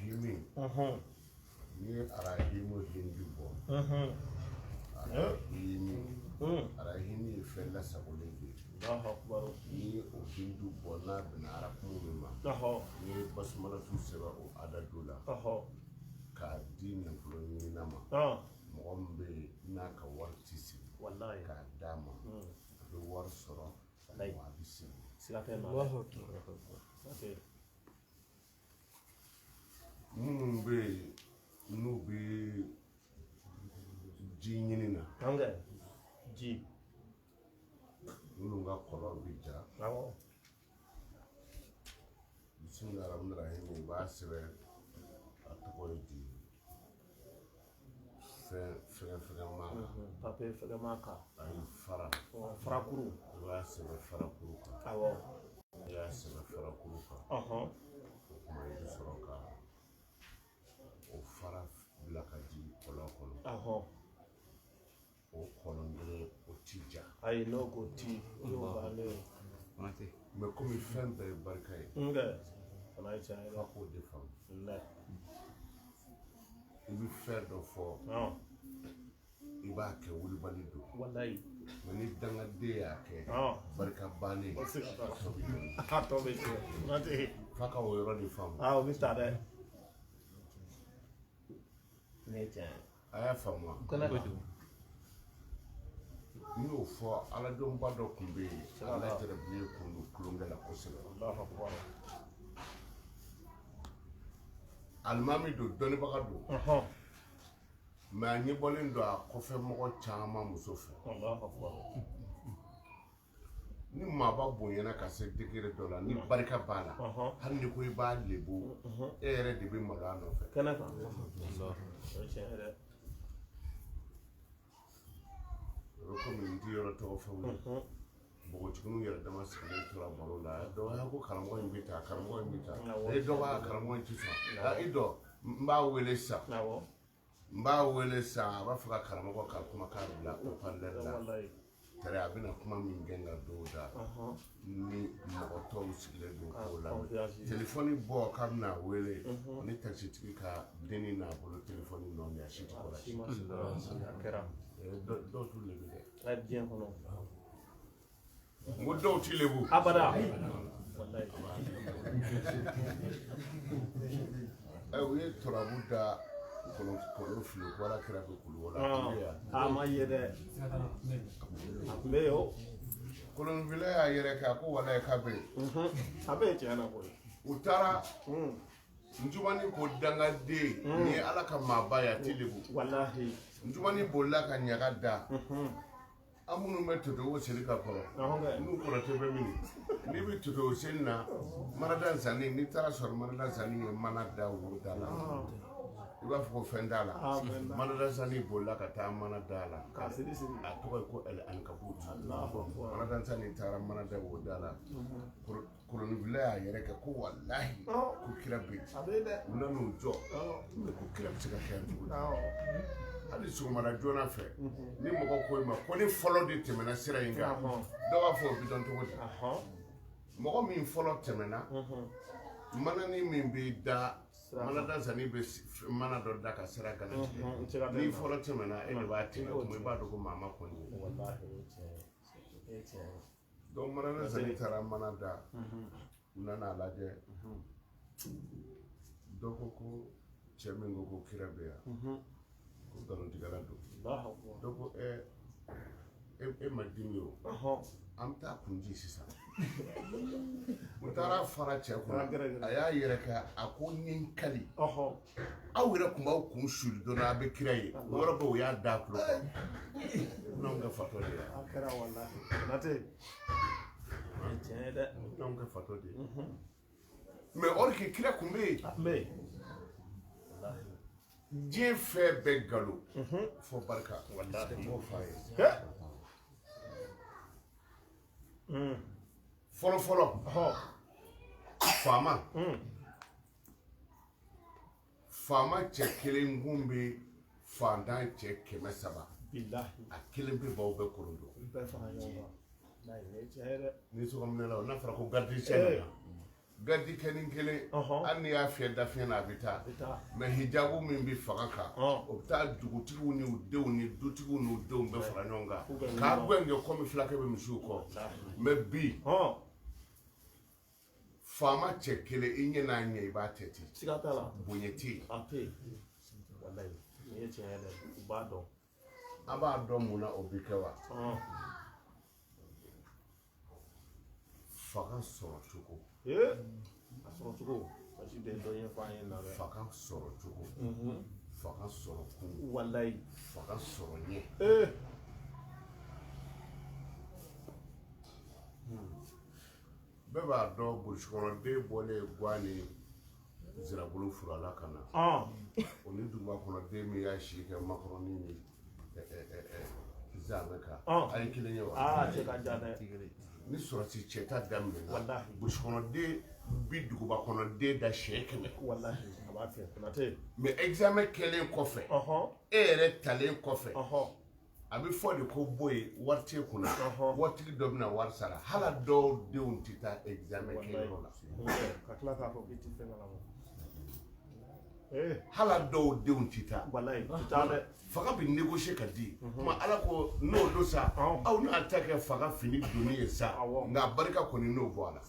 Arahimi, n'i ye arahimu hindi bɔ, arahimi, arahimi ye fɛn lasagolen de ye. Allahu akbar. N'i ye o hindu bɔ, n'a bɛnna arakumu min ma, n'i ye basumalatu sɛbɛn o adadu la k'a di nafolo ɲinina ma, mɔgɔ min bɛ yen n'a ka wari ti sigi, Wallahi. k'a d'a ma, a bɛ wari sɔrɔ, Wallahi. wa a bɛ sigi. Siga tɛ maa. Siga tɛ. Minnu bɛ yen n'u bɛ ji ɲini na, An kɛ ji. Minnu ka kɔlɔn bɛ ja, bisimilahi rahmani rahim, u b'a sɛbɛn, a tɔgɔ ye di, fɛn fɛgɛn fɛgɛnma kan. Papiye fɛgɛnma kan. Ayi, fara. Farakuru. I b'a sɛbɛn farakuru kan. N'i y'a sɛbɛn farakuru kan, o tuma i bɛ sɔrɔ ka o fara bila ka jigin kɔlɔn kɔnɔ. O kɔlɔn kelen o ti ja. Ayi, n'o ko ti, o y'o bannen ye. Mais komi fɛn bɛɛ ye barika ye, N kɛ fana ye tiɲɛ ye f'a dɛ. k'o de faamu. Wallahi. I bɛ fɛn dɔ fɔ, i b'a kɛ wulibali don. Wallahi. Mais ni dangaden y'a kɛ, barika bannen, O siga t'a la. a tɔ bɛ jɔ. A tɔ bɛ tiɲɛ. Konate. F'a ka o yɔrɔ de faamu. Aa, o bɛ ta dɛ. Ne ye tiɲɛ ye. A y'a faamu wa? Kɛnɛ kan. N y'o fɔ, aladɔnba dɔ tun bɛ yen, a lajarabilen kun don tulonkɛ la kosɛbɛ. Allahu akbar. Alimami don, dɔnnibaga don, mais a ɲɛbɔlen don a kɔfɛ mɔgɔ caman muso fɛ. Allahu akbar. Ni maaba bonyana ka se degré dɔ la, ni barika b'a la, hali ni ko i b'a lebu, e yɛrɛ de bɛ malo a nɔfɛ. Kɛnɛ kan. O ye tiɲɛ ye dɛ. O bɛ komi n ti yɔrɔ tɔgɔ fɔ ye, npogotigininw yɛrɛ dama sigilen tora baro la, dɔ ko karamɔgɔ in bɛ taa, karamɔgɔ in bɛ taa, e dɔ b'a karamɔgɔ in ti sɔn, i dɔ n b'a wele sisan, n b'a wele sisan, a b'a fɛ ka karamɔgɔ ka kumakan bila haut-parleur la. Tari a bɛna kuma min gɛn ka don da ni mɔgɔ tɔw sigilen don k'o lamɛn. Telefɔni bɔ k'a bɛna wele, ni takisitigi ka denni n'a bolo telefɔni nɔ a si tɛ kɔlɔsi. Dɔw t'u lebu dɛ. Diɲɛ kɔnɔ. N ko dɔw t'i lebu. Abada. U ye turabu da kolon fili ko ala kira bɛ kuluwo la. A ma ye dɛ, a tun bɛ yen o. Kolonfila y'a yɛrɛ kɛ, a ko walayi k'a bɛ yen. A bɛ yen tiɲɛ na koyi. U taara Njumani ko dangaden nin ye ala ka maaba ye, a ti lebu. Walahi. Njumani bolila ka ɲaga da. An minnu bɛ totogo seli ka kɔrɔ, n'u kɔrɔtɛ bɛ min, n'i bɛ totogo seli na marada sanni, n'i taara sɔrɔ marada sanni ye mana da wo da la, i b'a fɔ ko fɛn t'a la. Marada sanni bolila ka taa mana da la, a tɔgɔ ye ko ɛlɛ alikabut. Marada sanni taara mana da wo da la, kolonifila y'a yɛrɛ kɛ ko walahi ko kira bɛ yen. U nan'u jɔ ko kira bɛ se ka kɛ yan cogo di? Hali sɔgɔmada joona fɛ, ni mɔgɔ ko i ma ko ne fɔlɔ de tɛmɛna sira in kan, dɔ b'a fɔ o bɛ dɔn cogo di? Mɔgɔ min fɔlɔ tɛmɛna, manani min bɛ da, mana sanni bɛ mana dɔ da ka sira gana tigɛ, n'i fɔlɔ tɛmɛna, e de b'a tigɛ, kuma i b'a dɔn ko maa ma kɔni ye. Donc mana sanni taara mana da, u nana a lajɛ, dɔ ko ko cɛ min ko ko kira bɛ yan, ko nkalontigɛla don. Dɔ ko e ma dimi o, an bɛ taa kun ji sisan. U taara fara cɛ kunna, a y'a yɛrɛ kɛ, a ko n ye n kali, aw yɛrɛ tun b'aw kun suli dɔrɔn a bɛ kira ye, o yɔrɔ bɛɛ o y'a da tulo kɔrɔ. N'anw kɛ fatɔ de ye. A kɛra walahi. Konate. O ye tiɲɛ ye dɛ. N'anw kɛ fatɔ de ye. Mais or que kira tun bɛ yen. A tun bɛ yen. Diɲɛ fɛn bɛɛ nkalon fo barika. N b'o f'a ye. Fɔlɔ fɔlɔ, faama faama cɛ kelen kun bɛ fantan cɛ 300. A kelen bɛ baw bɛɛ kolon don. Ni sokɔnɔminɛlaw n'a fɔra ko gardien nana. Garde kɛnin kelen, hali n'i y'a fiyɛ dafiɲɛ na, a bɛ taa. Mais hijabu min bɛ fanga kan, o bɛ taa dugutigiw ni u denw ni dutigiw n'u denw bɛɛ fara ɲɔgɔn kan k'a gɛn kɛ komi fulakɛ bɛ misiw kɔ. Mais bi, faama cɛ kelen, i ɲɛ n'a ɲɛ, i b'a tɛ ten. Siga t'a la. Bonya tɛ yen. A tɛ yen. Walayi, nin ye tiɲɛ ye dɛ, u b'a dɔn. An b'a dɔn mun na o bɛ kɛ wa? Fanga sɔrɔ cogo. A sɔrɔ cogo. Basi bɛ dɔ ɲɛfɔ an ye na dɛ. Fanga sɔrɔ cogo. Fanga sɔrɔ kun. Walayi. Fanga sɔrɔ ɲɛ. Bɛɛ b'a dɔn burusikɔnɔden bɔlen guwa ni zirabolo furala ka na. O ni dugubakɔnɔden min y'a si kɛ makɔrɔni ni zamɛ kan. A ye kelen ye wa? Aa, cɛ ka jan dɛ. Ni sɔrɔsi cɛ ta daminɛna, burusikɔnɔden bi dugubakɔnɔden da siɲɛ 100. Walahi, a b'a kɛ. Konate. Mais examen kɛlen kɔfɛ, e yɛrɛ talen kɔfɛ, a bɛ fɔ de ko bɔ yen, wari t'e kunna, waritigi dɔ bɛna wari sara. Hali dɔw denw tɛ taa examen kɛyɔrɔ la. Ka tila k'a fɔ k'i tɛ fɛn kalama. Hali dɔw denw tɛ taa. Walayi, tɛ taa dɛ. Fanga bɛ négocier ka di. Kuma Ala ko n'o don sa, aw n'a ta kɛ fanga fini donni ye sa, nka barika kɔni n'o bɔ a la.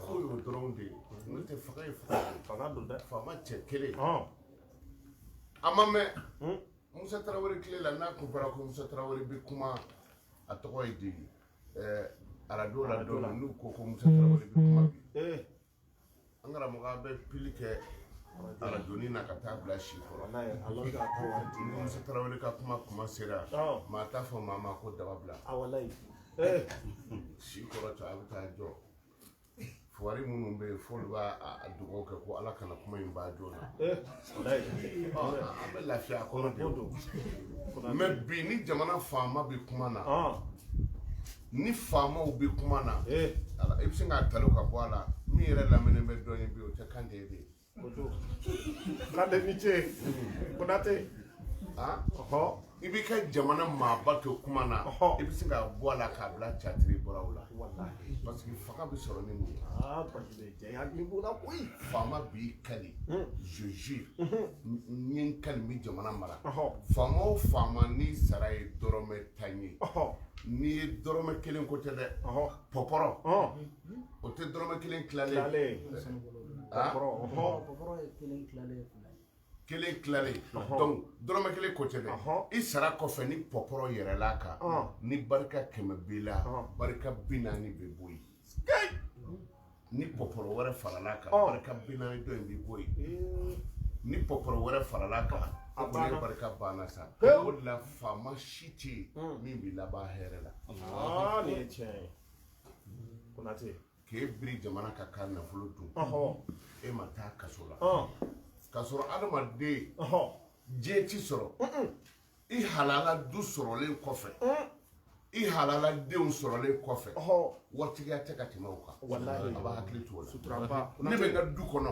Ko y'o dɔrɔn de ye, n'o tɛ fanga ye fanga ye. Fanga don dɛ. Faama cɛ kelen. A ma mɛn. Musa Tarawele tile la, n'a kun fɔra ko Musa Tarawele bɛ kuma, a tɔgɔ ye di arajo la don min, n'u ko ko Musa Tarawele bɛ kuma bi. An karamɔgɔ bɛ pili kɛ arajoni na ka taa bila si kɔrɔ. Ni Musa Tarawele ka kuma sera, maa t'a fɔ maa ma ko daba bila. Si kɔrɔ to a bɛ taa jɔ. Fugari minnu bɛ yen, f'olu b'a dugawu kɛ ko Ala kana kuma in ban joona. An bɛ lafiya a kɔnɔ de. Mais bi ni jamana faama bɛ kuma na, ni faamaw bɛ kuma na, i bɛ se k'a talo ka bɔ a la. Min yɛrɛ lamɛnnen bɛ dɔɔnin bi, o tɛ Kante ye de. Kante ni ce. Konate. I b'i ka jamana maaba to kuma na, i bɛ se k'a bɔ a la k'a bila catiri bɔraw la. Parce que fanga bɛ sɔrɔ ni nin ye. Faama b'i kali, je jure, n ye n kali n bɛ jamana mara. Faama o faama n'i sara ye dɔrɔmɛ 10 ye, n'i ye dɔrɔmɛ kelen ko tɛ dɛ, pɔpɔrɔ, o tɛ dɔrɔmɛ kelen tilalen. Pɔpɔrɔ ye kelen tilalen. Kelen tilalen. Donc dɔrɔmɛ kelen ko tɛ dɛ, i sara kɔfɛ ni pɔpɔrɔ yɛrɛla kan, ni barika 100 b'i la, barika 40 bɛ bɔ yen. Ni pɔpɔrɔ wɛrɛ farala kan, barika 40 dɔ in bɛ bɔ yen. Ni pɔpɔrɔ wɛrɛ farala kan, o kɔni ye barika banna sa. O de la faama si tɛ yen min bɛ laban hɛrɛ la. Nin ye tiɲɛ ye. Konate. K'e biri jamana kan k'a nafolo dun, e ma taa kaso la. K'a sɔrɔ adamaden diɲɛ ti sɔrɔ, i halala du sɔrɔlen kɔfɛ, i halala denw sɔrɔlen kɔfɛ, waritigiya tɛ ka tɛmɛ o kan. A b'a hakili to o la. Ne bɛ n ka du kɔnɔ,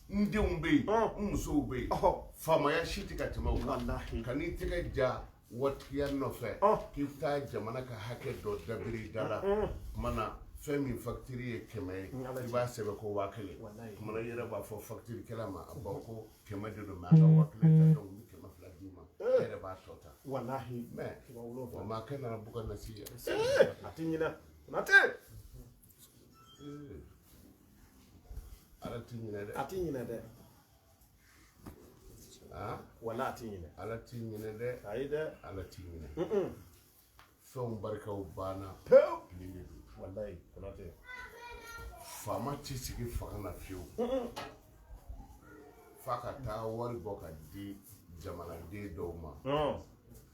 n denw bɛ yen, n musow bɛ yen, faamaya si tɛ ka tɛmɛ o kan. Ka n'i tɛgɛ ja waritigiya nɔfɛ k'i bɛ taa jamana ka hakɛ dɔ dabiri i da la, tuma na fɛn min facture ye 100 ye, i b'a sɛbɛn ko 1000. Tuma na i yɛrɛ b'a fɔ facture kɛla ma, a b'a ko 100 de don, mais a ka 1000 ta, donc n bɛ 200 d'i ma, e yɛrɛ b'a tɔ ta. Walahi. Mais o ma kɛ nana buka nasi ye. A tɛ ɲinɛ. Konate. Ala t'i ɲinɛ dɛ. A t'i ɲinɛ dɛ. Wala a t'i ɲinɛ. Ala t'i ɲinɛ dɛ. Ayi dɛ. Ala t'i ɲinɛ. Fɛnw barikaw banna. Pewu. Nin de don. Walayi, Konate. Faama t'i sigi fanga na fiyewu. F'a ka taa wari bɔ ka di jamanaden dɔw ma.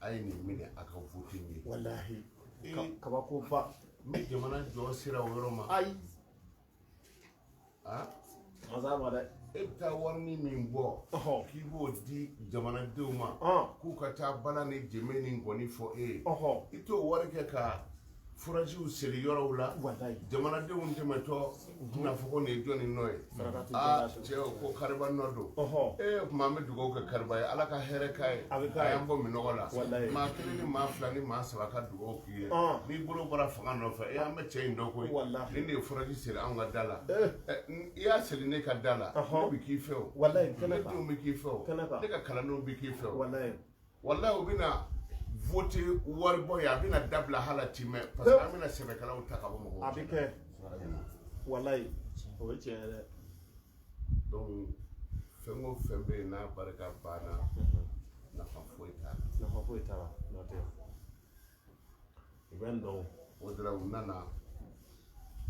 A ye nin minɛ a ka vote n ye. Walahi. Kabakoba. N bɛ jamana jɔ sira o yɔrɔ ma. Ayi. Masa ma dɛ. E bɛ taa warini min bɔ, k'i b'o di jamanadenw ma, k'u ka taa bala ni jɛmɛ ni ngɔni fɔ e ye. I t'o wari kɛ ka Furajiw seli yɔrɔw la, jamanadenw tɛmɛtɔ n'a fɔ ko nin ye jɔnni nɔ ye? Aa cɛ, ko Kariba nɔ don. Ee, o tuma an bɛ dugawu kɛ Kariba ye, Ala ka hɛrɛ k'a ye, a y'an bɔ minɔgɔ la. Maa kelen ni maa fila ni maa saba ka dugawu k'i ye, n'i bolo bɔra fanga nɔfɛ, e an bɛ cɛ in dɔn koyi, nin de ye furaji seli anw ka da la. I y'a seli ne ka da la, ne bɛ k'i fɛ o, ne denw bɛ k'i fɛ o, ne ka kalandenw bɛ k'i fɛ o. Walayi, u bɛna vote wari bɔ ye, a bɛna dabila hali a ti mɛn, parce que an bɛna sɛbɛkɛlaw ta ka bɔ mɔgɔw. A bɛ kɛ, walayi, o ye tiɲɛ ye dɛ. Donc fɛn o fɛn bɛ yen n'a barika banna, nafa foyi t'a la. Nafa foyi t'a la, n'o tɛ u bɛ n dɔn. O de la u nana,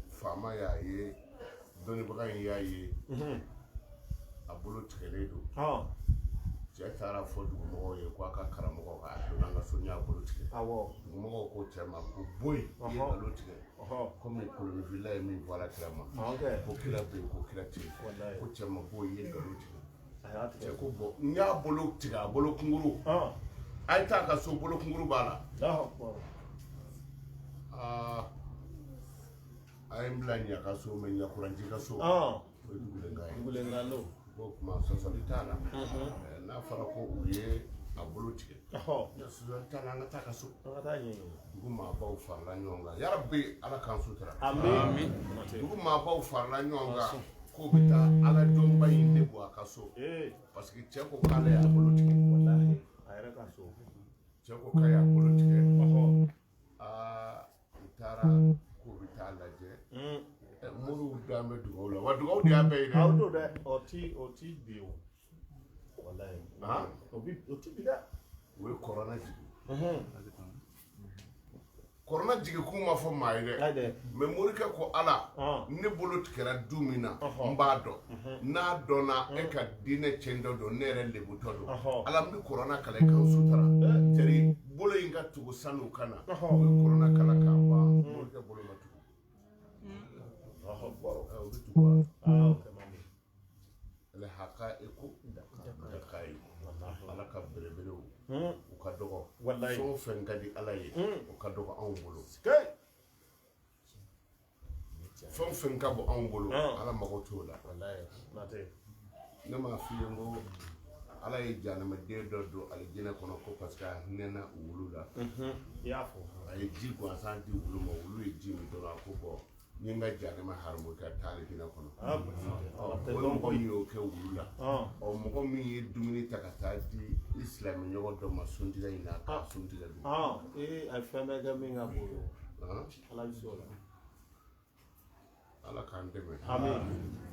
faama y'a ye, dɔnnibaga in y'a ye, a bolo tigɛlen don. Cɛ taara fɔ dugumɔgɔw ye ko a ka karamɔgɔ k'a donna an ka so, n y'a bolo tigɛ. Dugumɔgɔw ko cɛ ma ko bɔ yen, i ye nkalon tigɛ, komi kolonifila ye min fɔ ala kira ma, ko kira bɛ yen, ko kira tɛ yen. Ko cɛ ma bɔ yen, i ye nkalon tigɛ. Cɛ ko bɔn, n y'a bolo tigɛ, a bolo kunkuru, a ye taa a ka so, bolo kunkuru b'a la. Aa, a ye n bila ɲa ka so, mɛ ɲakuranci ka so, o ye dugulenkan ye. Dugulenkan don. O tuma sɔsɔli t'a la. N'a fɔra ko u ye a bolo tigɛ, sɔsɔli t'a la, an ka taa ka so. An ka taa ɲɛɲini. Dugu maabaw farala ɲɔgɔn kan, yarabi Ala k'an sutura. Amiin. Dugu maabaw farala ɲɔgɔn kan k'o bɛ taa Ala jɔnba in de bɔ a ka so, parce que cɛ ko k'ale y'a bolo tigɛ. Walahi, a yɛrɛ ka so. Cɛ ko k'a y'a bolo tigɛ. Aa, u taara k'u bɛ taa lajɛ. Moriw dan bɛ dugawu la, wa dugawu de y'a bɛɛ ye dɛ. Aw don dɛ, o ti bi o. Walayi. O bi, o ti bi dɛ. U ye kɔrɔna jigin. Kɔrɔna jigin kun ma fɔ maa ye dɛ. Mɛ morikɛ ko Ala, ne bolo tigɛra du min na, n b'a dɔn. N'a dɔnna e ka diinɛ cɛn dɔ don, ne yɛrɛ lebutɔ don. Ala, n bɛ kɔrɔna kalan, i ka n sutura. Teri bolo in ka tugu sanu ka na. U ye kɔrɔna kalan k'a ban, morikɛ bolo ma tugu. O bɛ tugu wa? Alhaqaiqu daqaiqu. Ala ka belebelew, u ka dɔgɔ. Fɛn o fɛn ka di Ala ye, o ka dɔgɔ anw bolo. Fɛn o fɛn ka bɔ anw bolo, Ala mago t'o la. Ne m'a f'i ye n ko Ala ye jahanamaden dɔ don alijinɛ kɔnɔ ko parce que a hinɛna wulu la. I y'a fɔ. A ye ji gansan di wulu ma, wulu ye ji min dɔrɔn, a ko bɔn, n ye n ka jahanama haramu ka taa alijinɛ kɔnɔ. O mɔgɔ min y'o kɛ wulu la, ɔ mɔgɔ min ye dumuni ta ka taa di i silamɛɲɔgɔn dɔ ma suntigɛ in na, k'a suntigɛ dun. Ee, a ye fɛn bɛɛ kɛ min ka bon ye, Ala bɛ se o la. Ala k'an dɛmɛ. Amiin.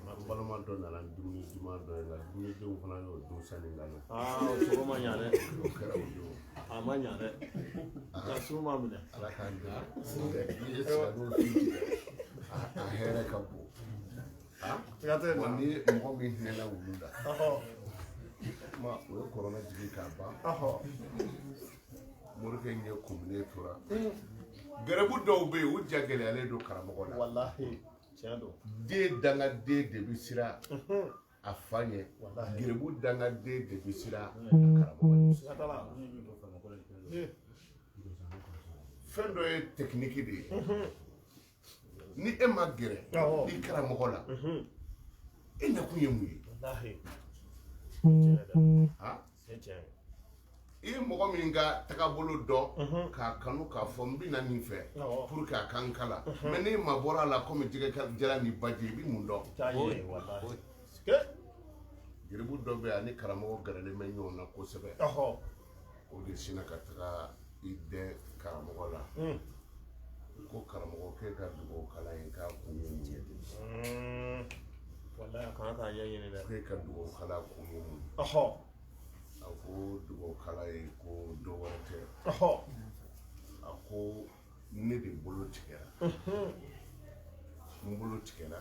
N balima dɔ nana dumuni duman dɔ ye, nka dumunidenw fana y'o dun sani ka na. Aa, o cogo ma ɲa dɛ. O kɛra o don. A ma ɲa dɛ. Nka sun ma minɛ. Ala k'an dɛmɛ. N'i ye silamɛw sun tigɛ, a hɛrɛ ka bon. Wa ni mɔgɔ min hinɛna wulu la, kuma o ye kɔrɔna jigin k'a ban. Morikɛ ɲɛ kuminen tora. Garibu dɔw bɛ yen, u ja gɛlɛyalen don karamɔgɔ la. Walahi, tiɲɛ don. Den dangaden de bɛ siran a fa ɲɛ, garibu dangaden de bɛ siran a karamɔgɔ ɲɛ. Fɛn dɔ ye technique de ye. Ni e ma gɛrɛ i karamɔgɔ la, e nakun ye mun ye? I ye mɔgɔ min ka tagabolo dɔn k'a kanu k'a fɔ n bɛ na nin fɛ pour que a ka n kala, mais n'e ma bɔra a la komi jɛgɛ jala ni baji, i bɛ mun dɔn? Garibu dɔ bɛ yen, ani karamɔgɔ gɛrɛlen bɛ ɲɔgɔn na kosɛbɛ. O de sinna ka taga i dɛn karamɔgɔ la ko karamɔgɔ k'e ka dugawu kalan ye k'a kun ye mun ye? Walahi, a kan k'a ɲɛɲini dɛ. K'e ka dugawu kalan kun ye mun ye? A ko dugawu kalan ye ko dɔ wɛrɛ tɛ. A ko ne de bolo tigɛra, n bolo tigɛra.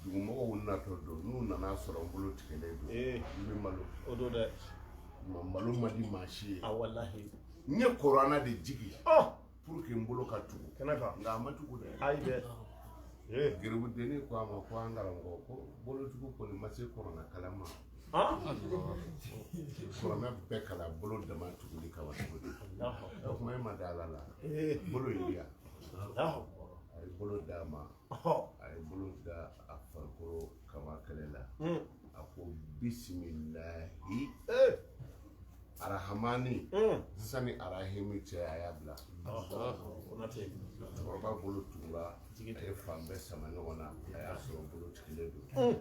Dugumɔgɔw natɔ don, n'u nana sɔrɔ n bolo tigɛlen don, n bɛ malo. O don dɛ. Malo man di maa si ye. A walahi. N ye kɔrɔna de jigin pour que n bolo ka tugu. Kɛnɛ kan. Nka a ma tugu dɛ. Ayi dɛ. Garibudennin ko a ma ko an karamɔgɔ, ko bolotugu kɔni ma se kɔrɔna kalan ma. Kuranɛ bɛɛ kalan bolo dama tuguli kama cogo di? O kuma e ma da Ala la. Bolo in di yan. A ye bolo d'a ma. A ye bolo da a farikolo kama kɛlɛ la. A ko bisimilahi arahamani sisan ni arahimi cɛ a y'a bila. Cɛkɔrɔba bolo tugura, a ye fan bɛɛ sama ɲɔgɔn na, a y'a sɔrɔ bolo tigilen don.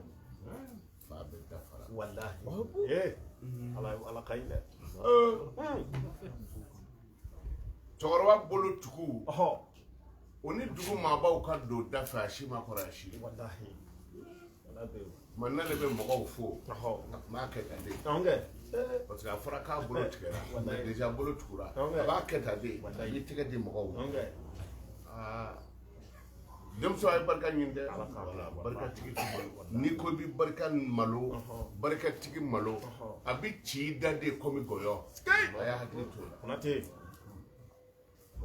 Fa bɛɛ dafara. Wallahi. Ala ala ka ɲi dɛ. Cɛkɔrɔba bolo tugu o ni dugu maabaw ka don da fɛ, a si ma kɔrɔ a si ye. Wallahi. Ala bɛ yen. Ma n'ale bɛ mɔgɔw fo, a tun b'a kɛ tan de, parce que a fɔra k'a bolo tigɛra, mais déjà bolo tugura, a b'a kɛ tan de, a b'i tɛgɛ di mɔgɔw ma. Denmuso, a ye barika ɲini dɛ. Barikatigi ti malo. N'i ko i bɛ barika malo, barikatigi malo, a bɛ ci i da de komi gɔyɔ. A y'a hakili t'o la. Konate.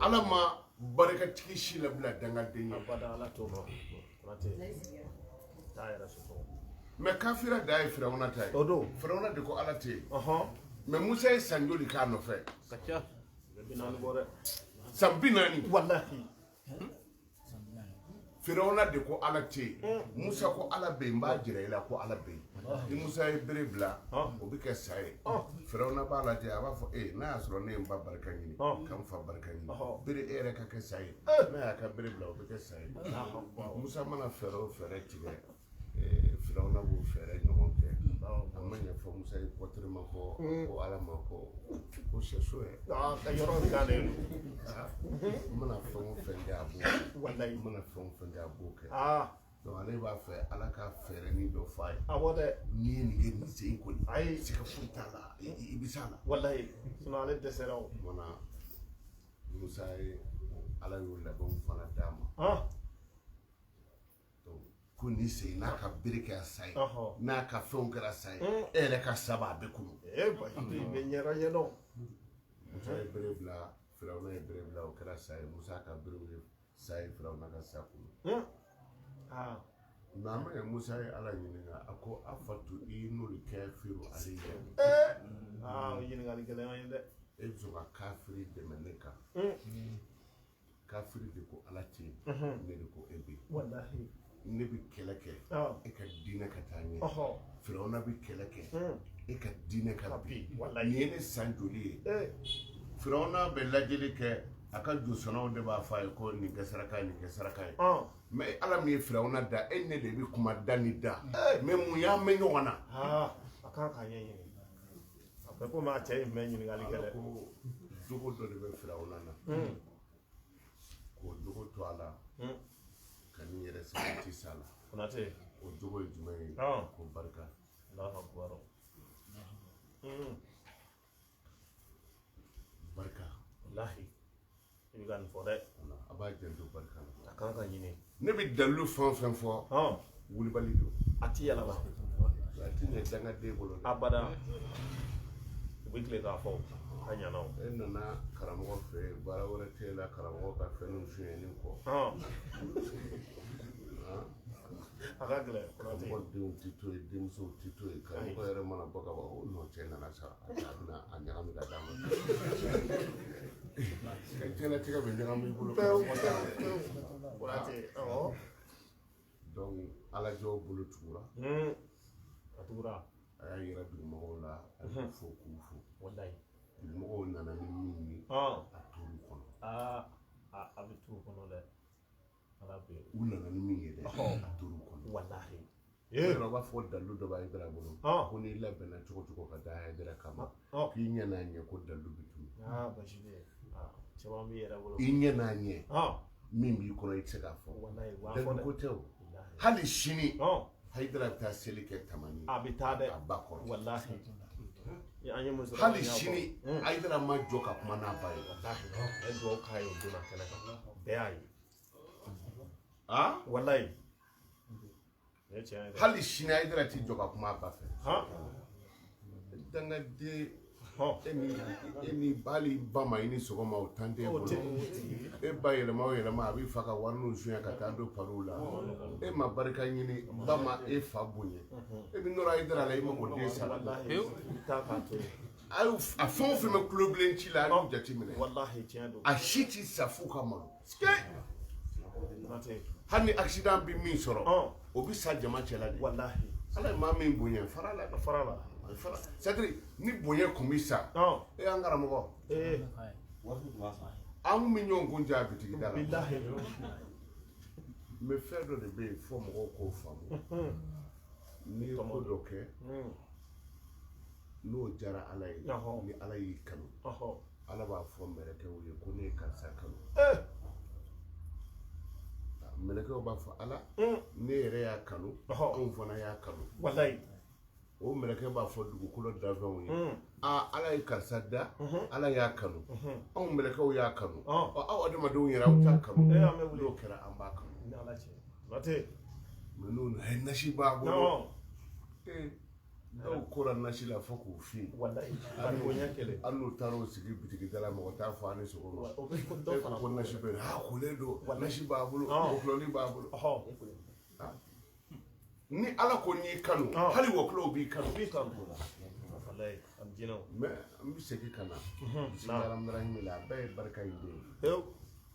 Ala ma barikatigi si labila dangaden ye. Abada, Ala t'o ma. Konate. Taa yɛrɛ sɔsɔ. Mais kafira da ye Firawuna ta ye. O don. Firawuna de ko Ala tɛ yen. Mais Musa ye san joli k'a nɔfɛ? Ka ca. 40 bɔ dɛ. San 40. Wallahi. Firawuna de ko Ala tɛ yen. Musa ko Ala bɛ yen, n b'a jira i la ko Ala bɛ yen. Ni Musa ye bere bila, o bɛ kɛ sa ye. Firawuna b'a lajɛ, a b'a fɔ ee, n'a y'a sɔrɔ ne ye n ba barika ɲini, ka n fa barika ɲini, bere e yɛrɛ ka kɛ sa ye. N'a y'a ka bere bila, o bɛ kɛ sa ye. Musa mana fɛɛrɛ o fɛɛrɛ tigɛ, Firawuna b'o fɛɛrɛ ɲɔgɔn kɛ. A ma ɲɛ fɔ Musa ye kɔtiri ma ko Ala ma ko sɛso ye. Ka yɔrɔ in gannen don. N mana fɛn o fɛn kɛ, a b'o kɛ. Wallahi. N mana fɛn o fɛn kɛ, a b'o kɛ. Donc ale b'a fɛ Ala ka fɛɛrɛnin dɔ f'a ye. Awɔ dɛ. N'i ye nin kɛ nin sen kɔni. Ayi. Siga foyi t'a la, i bɛ s'a la. Wallahi. Sinon ale dɛsɛra o. Kumana Musa ye, Ala y'o labɛnw fana d'a ma. Donc ko nin sen n'a ka bere kɛra sa ye, n'a ka fɛnw kɛra sa ye, e yɛrɛ ka saba a bɛ kunu. Ba i bɛ ɲɛra ɲɛdɔn. Musa ye bere bila, Firawuna ye bere bila, o kɛra sa ye. Musa ka berew ye sa ye, Firawuna ka sa kunu. Nka a ma ɲɛ, Musa ye Ala ɲininka, a ko afatu i n'olu kafiru ale yɛrɛ. O ɲininkali gɛlɛn ye dɛ. E bɛ sɔn ka kafiri dɛmɛ ne kan. Kafiri de ko Ala tɛ yen, ne de ko e bɛ yen. Wallahi. Ne bɛ kɛlɛ kɛ, e ka diinɛ ka taa ɲɛ. Firawuna bɛ kɛlɛ kɛ, e ka diinɛ ka bin. Nin ye ne san joli ye? Firawuna bɛ lajɛli kɛ, a ka josɔnnaw de b'a fɔ a ye ko nin kɛ saraka ye, nin kɛ saraka ye. Mais Ala min ye Firawuna da, e ne de bɛ kuma da ni da. Mais mun y'a mɛn ɲɔgɔn na? A kan k'a ɲɛɲini. A bɛ komi a cɛ ye mɛn ɲininkali kɛ dɛ. Ko jogo dɔ de bɛ Firawuna na. K'o jogo to a la. Ka n'i yɛrɛ sɛgɛn ti s'a la. Konate. O jogo ye jumɛn ye? Ko barika. Allahu akbar. Barika. Wallahi. I bɛ ka nin fɔ dɛ. A b'a janto barika la. A kan ka ɲini. Ne bɛ dalilu fɛn o fɛn fɔ, wulibali don. A ti yɛlɛma. A ti ɲɛ dangaden bolo dɛ. Abada. U bɛ tile k'a fɔ a ɲɛna o. E nana karamɔgɔ fɛ yen, baara wɛrɛ t'e la karamɔgɔ ka fɛnw sonyɛni kɔ. A ka gɛlɛn. Karamɔgɔ denw ti to yen, denmusow ti to yen. Karamɔgɔ yɛrɛ mana bɔ ka ban, o nɔ cɛ nana sa, a bɛna a ɲagami ka d'a ma. Ka diɲɛlatigɛ bɛ ɲagami i bolo. Pewu pewu. Konate. Awɔ. Donc Alajɔ bolo tugura. A tugura. A y'a yira dugumɔgɔw la, a y'u fo k'u fo. Wallahi. Dugumɔgɔw nana ni min ye, a tor'u kɔnɔ. A bɛ t'u kɔnɔ dɛ. Ala bɛ yen. U nana ni min ye dɛ, a tor'u kɔnɔ. Wallahi. Yɔrɔ b'a fɔ dalilu dɔ b'a Hayidara bolo. Ko n'i labɛnna cogo cogo ka da Hayidara kama, k'i ɲɛ n'a ɲɛ ko dalilu bɛ tunu. Basi tɛ yen. Caman b'i yɛrɛ bolo. I ɲɛ n'a ɲɛ. Min b'i kɔnɔ i tɛ se k'a fɔ. Wallahi, u b'a fɔ dɛ. Dalilu ko tɛ o. Hali sini, Hayidara bɛ taa seli kɛ Tamani. A bɛ taa dɛ. A ba kɔrɔ. Wallahi. An ye muso Hali sini, Hayidara ma jɔ ka kuma n'a ba ye. Wallahi. A ye dugawu k'a ye o don na kɛnɛ kan. Bɛɛ y'a ye. Wallahi. Hali sini Hayidara ti jɔ ka kuma a ba fɛ. Dangaden E ni bali ba ma i ni sɔgɔma o tan t'e bolo. E ba yɛlɛma o yɛlɛma a b'i fa ka wari n'u suɲɛ ka taa don pariw la. E ma barika ɲini ba ma e fa bonya. E bɛ nɔrɔ i dara la i ma ko den sara. A fɛn o fɛn bɛ kulobilen ci la a y'o jateminɛ. A si ti sa f'u ka malo. Hali ni accident bɛ min sɔrɔ o bɛ sa jama cɛla de. Ala ye maa min bonya fara la. Fara la. C'est-à-dire ni bonya kun bɛ sa. E an karamɔgɔ. An kun bɛ ɲɔgɔn kun jɛ a bitigi da la. Mais fɛn dɔ de bɛ yen fo mɔgɔw k'o faamu. N'i ye ko dɔ kɛ. N'o diyara Ala ye. Ni Ala y'i kanu. Ala b'a fɔ mɛlɛkɛw ye ko ne ye karisa kanu. Mɛlɛkɛw b'a fɔ Ala ne yɛrɛ y'a kanu anw fana y'a kanu. O mɛlɛkɛ b'a fɔ dugukolo danfɛnw ye aa Ala ye karisa da Ala y'a kanu anw mɛlɛkɛw y'a kanu aw adamadenw yɛrɛ aw t'a kanu n'o kɛra an b'a kanu. Mais n'o nasi b'a bolo dɔw kora nasi la fo k'u fin. Hali n'u taara o sigi bitigi da la mɔgɔ t'a fɔ a ni sɔgɔma. E ko nasi bɛ yen a kolen don nasi b'a bolo wɔkulɔni b'a bolo. Ni Ala ko n'i kanu hali wɔkulɔw b'i kanu. Mais n bɛ segin ka na. Bisimilahi la a bɛɛ ye barika in de ye.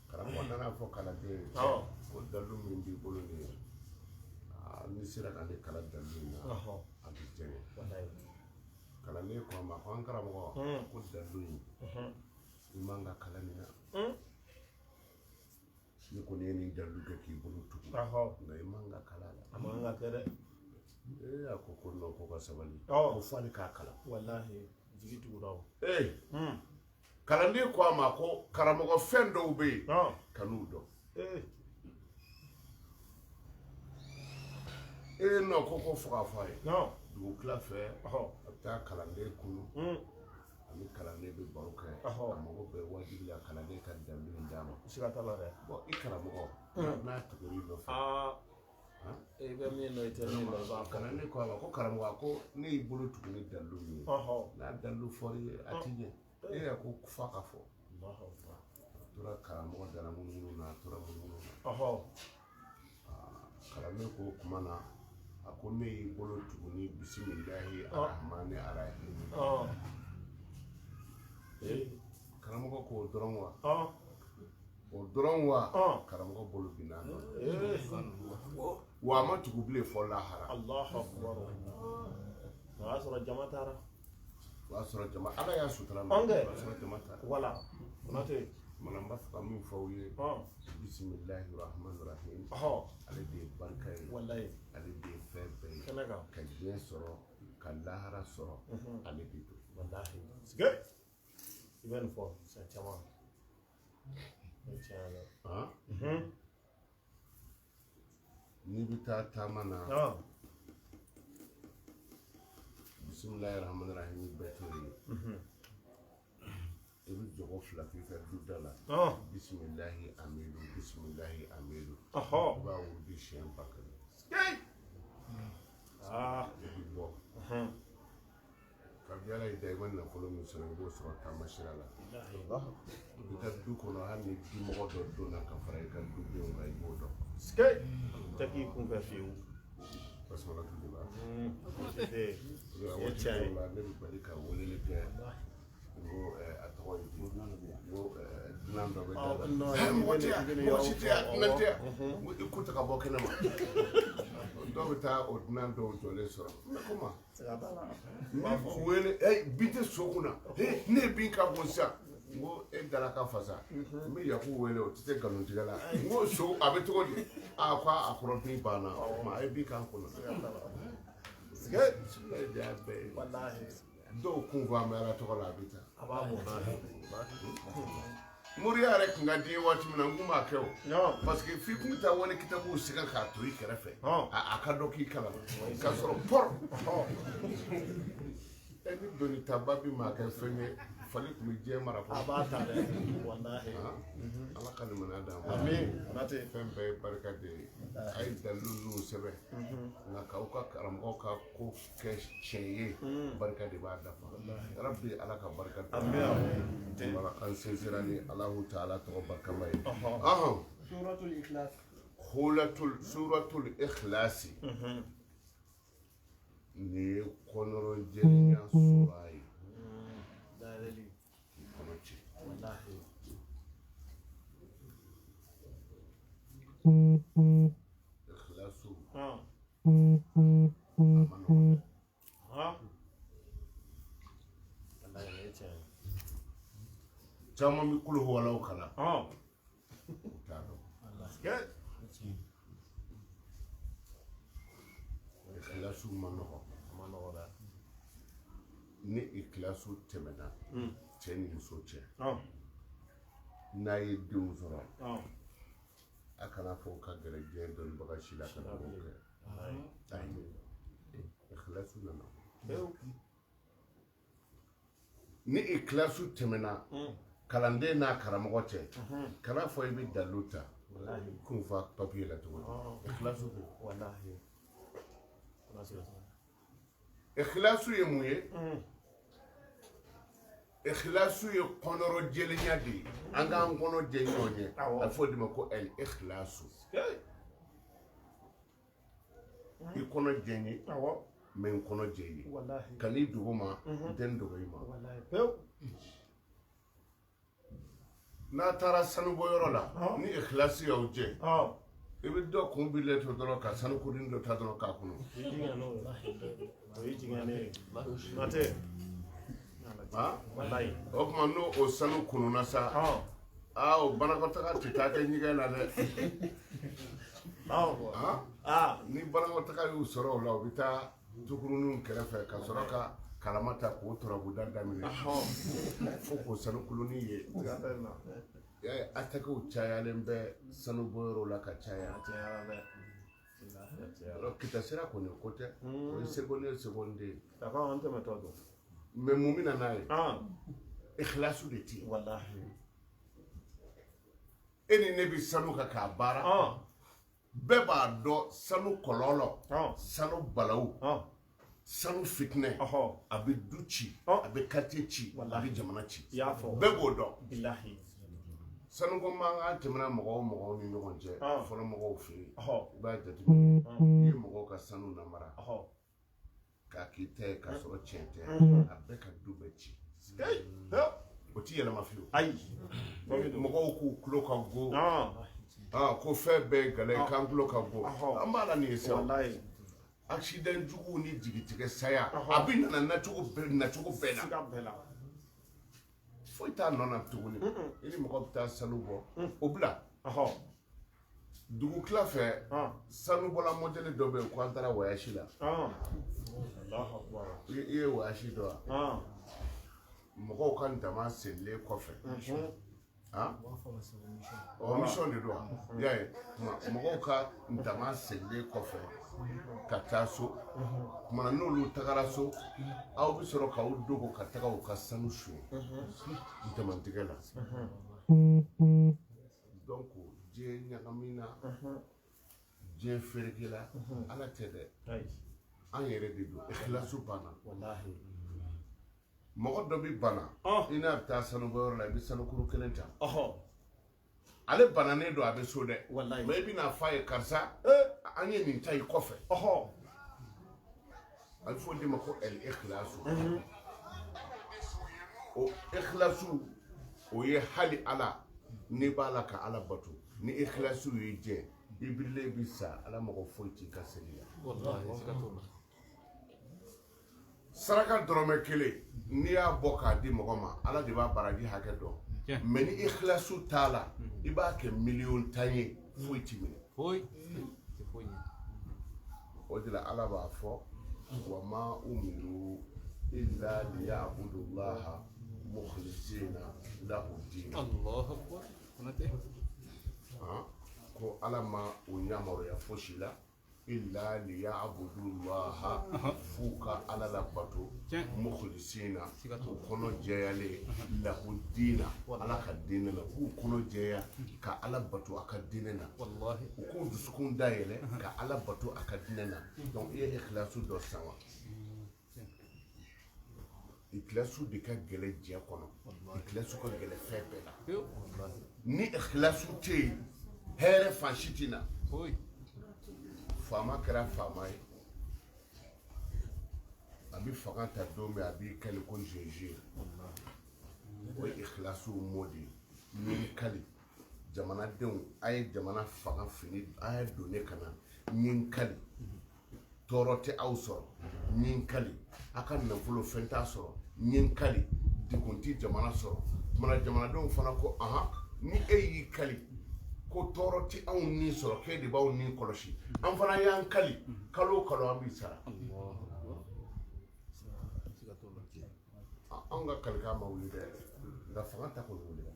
Karamɔgɔ nana fɔ kalanden ye ko dalilu min b'i bolo nin ye n'i sera ka ne kalan dalilu in na a bɛ diya n ye. Kalanden ko a ma ko an karamɔgɔ ko dalilu in i man ka kalan nin na. Ne kɔni ye nin dalilu kɛ k'i bolo tugu nka i man ka kalan la. A man ka kɛ dɛ. Ee a ko ko non ko ka sabali. Ko f'ale k'a kalan. Walahi jigi tugura o. Ee kalanden ko a ma ko karamɔgɔ fɛn dɔw bɛ yen kan'u dɔn. Ee non ko fo k'a fɔ a ye. Dugu tila fɛ a bɛ taa kalanden kunu. Ani kalanden bɛ baro kɛ. A mago bɛ wajibi la kalanden ka dalilu in d'a ma. Siga t'a la dɛ. Bon i karamɔgɔ n'a tugur'i nɔfɛ. I bɛ min dɔn i tɛ min dɔn i b'a fɔ. Kalanden ko a ma ko karamɔgɔ a ko ne y'i bolo tugu ni dalilu min ye. N'a dalilu fɔr'i ye a ti ɲɛ. E yɛrɛ ko f'a ka fɔ. A tora karamɔgɔ dara munumunu na a tora munumunu na. Kalanden ko o kuma na a ko ne y'i bolo tugu ni bisimilahi arahamani arahimi. Karamɔgɔ k'o dɔrɔn wa? O dɔrɔn wa? Karamɔgɔ bolo binna a nɔ. Wa a ma tugu bilen fɔ lahara. Alahu akubar. O y'a sɔrɔ jama taara. O y'a sɔrɔ jama Ala y'a sutura ma. O y'a sɔrɔ jama taara. Wala. Konate. Mana n b'a fɛ ka min fɔ aw ye. Bisimilahi rahmani rahim. Ale de ye barika ye. Walayi. Ale de ye fɛn bɛɛ ye. Kɛnɛ kan. Ka diɲɛ sɔrɔ ka lahara sɔrɔ ale de don. Walahi. Sike. I bɛ nin fɔ siɲɛ caman. O ye tiɲɛ ye dɛ. N'i bɛ taa taama na. Bisimilahi rahmani rahim bɛɛ t'o ye. I bɛ jɔgɔ fila k'i ka du da la. Bisimilahi amidu bisimilahi amidu. I b'a wuli siɲɛ 1000. I bɛ bɔ. Kabini Ala y'i da i ma nafolo min sɔrɔ i b'o sɔrɔ taama sira la. I ka du kɔnɔ hali ni dimɔgɔ dɔ donna ka fara i ka dudenw kan i b'o dɔn. Tɛ k'i kunfɛ fiyewu. Basmala tun de b'a. O ye tiɲɛ ye. Ne bɛ bali ka weleli kɛ. N ko a tɔgɔ ye di? N ko dunan dɔ bɛ da la. Mɔgɔ tɛ yan, mɔgɔ si tɛ yan, dunan tɛ yan. N ko i ko tɛ ka bɔ kɛnɛ ma. Dɔw bɛ taa o dunan dɔw jɔlen sɔrɔ. Mais comment? N b'i wele, bin tɛ so kunna. Ne ye bin ka bon sisan. N ko e dara ka fasa. N bɛ Yaku wele o tɛ se nkalontigɛ la. N ko so a bɛ cogo di? A ko a kɔrɔ bin banna. O tuma a ye bin k'an kunna. Bisimilayi de y'a bɛɛ ye. Dɔw kun fɔ an bɛ Ala tɔgɔ la a bɛ taa. A b'a bɔ. Moriya yɛrɛ tun ka di ye waati min na n kun b'a kɛ o. Parce que f'i kun bɛ taa wali kitabuw sɛgɛn k'a to i kɛrɛfɛ. A ka dɔn k'i kalan. K'a sɔrɔ pɔrɔ. E ni doni taba bi maa kɛ fɛn ye fali tun bɛ diɲɛ mara fɔlɔ. A b'a ta dɛ. Walahi. Ala ka limaniya d'an ma. Amin. Konate. Fɛn bɛɛ ye barika de ye. A ye dalilu ninnu sɛbɛn, nka k'aw ka karamɔgɔw ka ko kɛ tiɲɛ ye, barika de b'a dafa. Rabbi Ala ka barika d'an ma. Amin. Wala an sinsinna ni Alahu taala tɔgɔ barikama ye. Ɔhɔn. Suratul Ikhlas. Hulatul suratul ikhlasi. Nin ye kɔnɔrɔjɛlenya sura ye. Dayɛlɛli. K'i kɔnɔ ci. Walahi. Ikhlasu Ah. a ma nɔgɔn dɛ. Ah. Walahi nin ye tiɲɛ ye. Caman bɛ kulu walaw kalan. Ah. U t'a dɔn. Kɛ. Ikhlasu ma nɔgɔn. A ma nɔgɔ dɛ. Ni ikhlasu tɛmɛna cɛ ni muso cɛ, Ah. n'a ye denw sɔrɔ, Ah. a kana fɔ ka gɛrɛ diɲɛ dɔnnibaga si la ka na k'o kɛ. Ayi, ikhlasu nana. Pewu. Ni ikhlasu tɛmɛna kalanden n'a karamɔgɔ cɛ, kana fɔ i bɛ dalilu ta Walahi. kun fa papiye la cogo di? Ikhlasu bɛ yen. Walahi. Konate. Ikhlasu ye mun ye? Ikhlasu ye kɔnɔrɔ jɛlenya de ye. An k'an kɔnɔ jɛ ɲɔgɔn ye. Awɔ. A bɛ fɔ o de ma ko ɛl ikhlasu. Kɛ. I kɔnɔ jɛ n ye, Awɔ. mɛ n kɔnɔ jɛ i ye. Walahi. Kan'i dogo ma, n tɛ n dogo i ma. Walahi. Pewu. N'a taara sanubɔyɔrɔ la, Ɔn. ni ikhlasi y'aw jɛ, Ah. i bɛ dɔ kun b'i to dɔrɔn ka sanukurunin dɔ ta dɔrɔn k'a kɔnɔ. O y'i jigin n'o ye. O y'i jigin ne ye. Konate. Han? Walahi. O tuma n'o o sanu kununa sa, Ah. aa o banakɔtaga tɛ taa kɛ ɲɛgɛn na dɛ. Awɔ. Han? Ah. Ni banakɔtaga y'u sɔrɔ o la, u bɛ taa tukuruninw kɛrɛfɛ ka sɔrɔ ka kalama ta k'o turabuda daminɛ Ɔhɔn. fo k'o sanukurunin ye. Siga tɛ nin na. I y'a ye attaquew cayalen bɛ sanubɔyɔrɔw la ka caya. A cayara dɛ. Walahi a cayara. Alors kita sira kɔni o ko tɛ, o ye seconde ye seconde ye. D'accord, an tɛmɛtɔ don. Mais mun bɛ na n'a ye? Ah. Ikhlasu de tɛ yen. Walahi. E ni ne bɛ sanu kan k'a baara. Ah. Bɛɛ b'a dɔn sanu kɔlɔlɔ, Ah. sanu balawu, Ah. sanu fitinɛ, Ɔhɔ. a bɛ du ci, Ɔ. a bɛ quartier ci, a Walahi. bɛ jamana ci. I y'a fɔ. Bɛɛ b'o dɔn. Bilahi. Sanuko mankan tɛmɛna mɔgɔw mɔgɔw ni ɲɔgɔn cɛ, Ɔ. fɔlɔ mɔgɔw fɛ yen. Ɔhɔ. I b'a jateminɛ, i ye mɔgɔw ka sanu namara Ɔhɔ. k'a k'i ta ye k'a sɔrɔ tiɲɛ tɛ, a bɛɛ ka du bɛɛ ci. Hey. Pewu. O ti yɛlɛma fiyewu. Ayi. Mɔgɔw k'u tulo ka go, Ah. aa ko fɛn bɛɛ ye gala ye, k'an tulo ka go. Ɔhɔ. An b'a la nin ye sa. Walahi. Accident juguw ni jigitigɛ saya, Ɔhɔ. a bɛ nana nacogo bɛɛ la. Siga bɛɛ la. Foyi t'a nɔ na tuguni. I ni mɔgɔ bɛ taa sanu bɔ, o bila. Ɔhɔ. Dugu tila fɛ, Ah. sanubɔla mɔdɛli dɔ bɛ yen ko an taara voyage la. Ah. Allahu akbar. I ye voyage dɔn wa? Ah. Mɔgɔw ka dama senlen kɔfɛ. Han? Ɔ mission de don wa? I y'a ye, mɔgɔw ka dama senlen kɔfɛ ka taa so. Kumana n'olu tagara so, aw bɛ sɔrɔ k'aw dogo ka taga u ka sanu suɲɛ damantigɛ la. Donc diɲɛ ɲagamina, diɲɛ ferekela, Ala tɛ dɛ. Ayi. An yɛrɛ de don. Ikhlasu banna. Walahi. Mɔgɔ dɔ bɛ bana, Ɔn. i n'a bɛ taa sanubɔyɔrɔ la, i bɛ sanukuru kelen ta. Ɔhɔ. Ale bananen don, a bɛ so dɛ. Walahi. Mais i bɛna f'a ye karisa, an ye nin ta i kɔfɛ. Ɔhɔ. A bɛ fɔ o de ma ko ɛl ikhlasu. O ikhlasu, o ye hali Ala, n'i b'a la ka Ala bato, ni ikhlasu y'i jɛ, i birilen bɛ sa, Ala mɔgɔ foyi t'i ka seli la. Saraka dɔrɔmɛ kelen, n'i y'a bɔ k'a di mɔgɔ ma, Ala de b'a baraji hakɛ dɔn. Mais ni ikhlasu t'a la, i b'a kɛ miliyɔn 10 ye, foyi t'i minɛ. O de la Ala b'a fɔ wa ma umiru illa liya'budullaha mukhlisina lahu din. Allahu akbar. Konate. Han? Ko Ala ma o yamaruya fosi la Illa liya'budullaha f'u ka Ala labato mukhlisina u kɔnɔ jɛyalen lahu diina Ala ka diinɛ la k'u kɔnɔ jɛya ka Ala bato a ka diinɛ na u k'u dusukun dayɛlɛ ka Ala bato a ka diinɛ na donc i ye ikhlasu dɔ san wa ikhlasu de ka gɛlɛn diɲɛ kɔnɔ ikhlasu ka gɛlɛn fɛn bɛɛ la ni ikhlasu tɛ yen hɛrɛ fan si tɛ na faama kɛra faama ye a bɛ fanga ta don min a b'i kali ko je o ye ikhlasu mɔ de ye n ye n kali jamanadenw a ye jamana fanga fini a ye don ne ka na n ye n kali tɔɔrɔ tɛ aw sɔrɔ n ye n kali a ka nafolo fɛn t'a sɔrɔ n ye n kali degun tɛ jamana sɔrɔ kumana jamanadenw fana ko ahan ni e y'i kali ko tɔɔrɔ tɛ anw ni sɔrɔ k'e de b'anw ni kɔlɔsi an fana y'an kali kalo o kalo an b'i sara anw ka kalikan ma wuli dɛ nka fanga ta kɔni wulila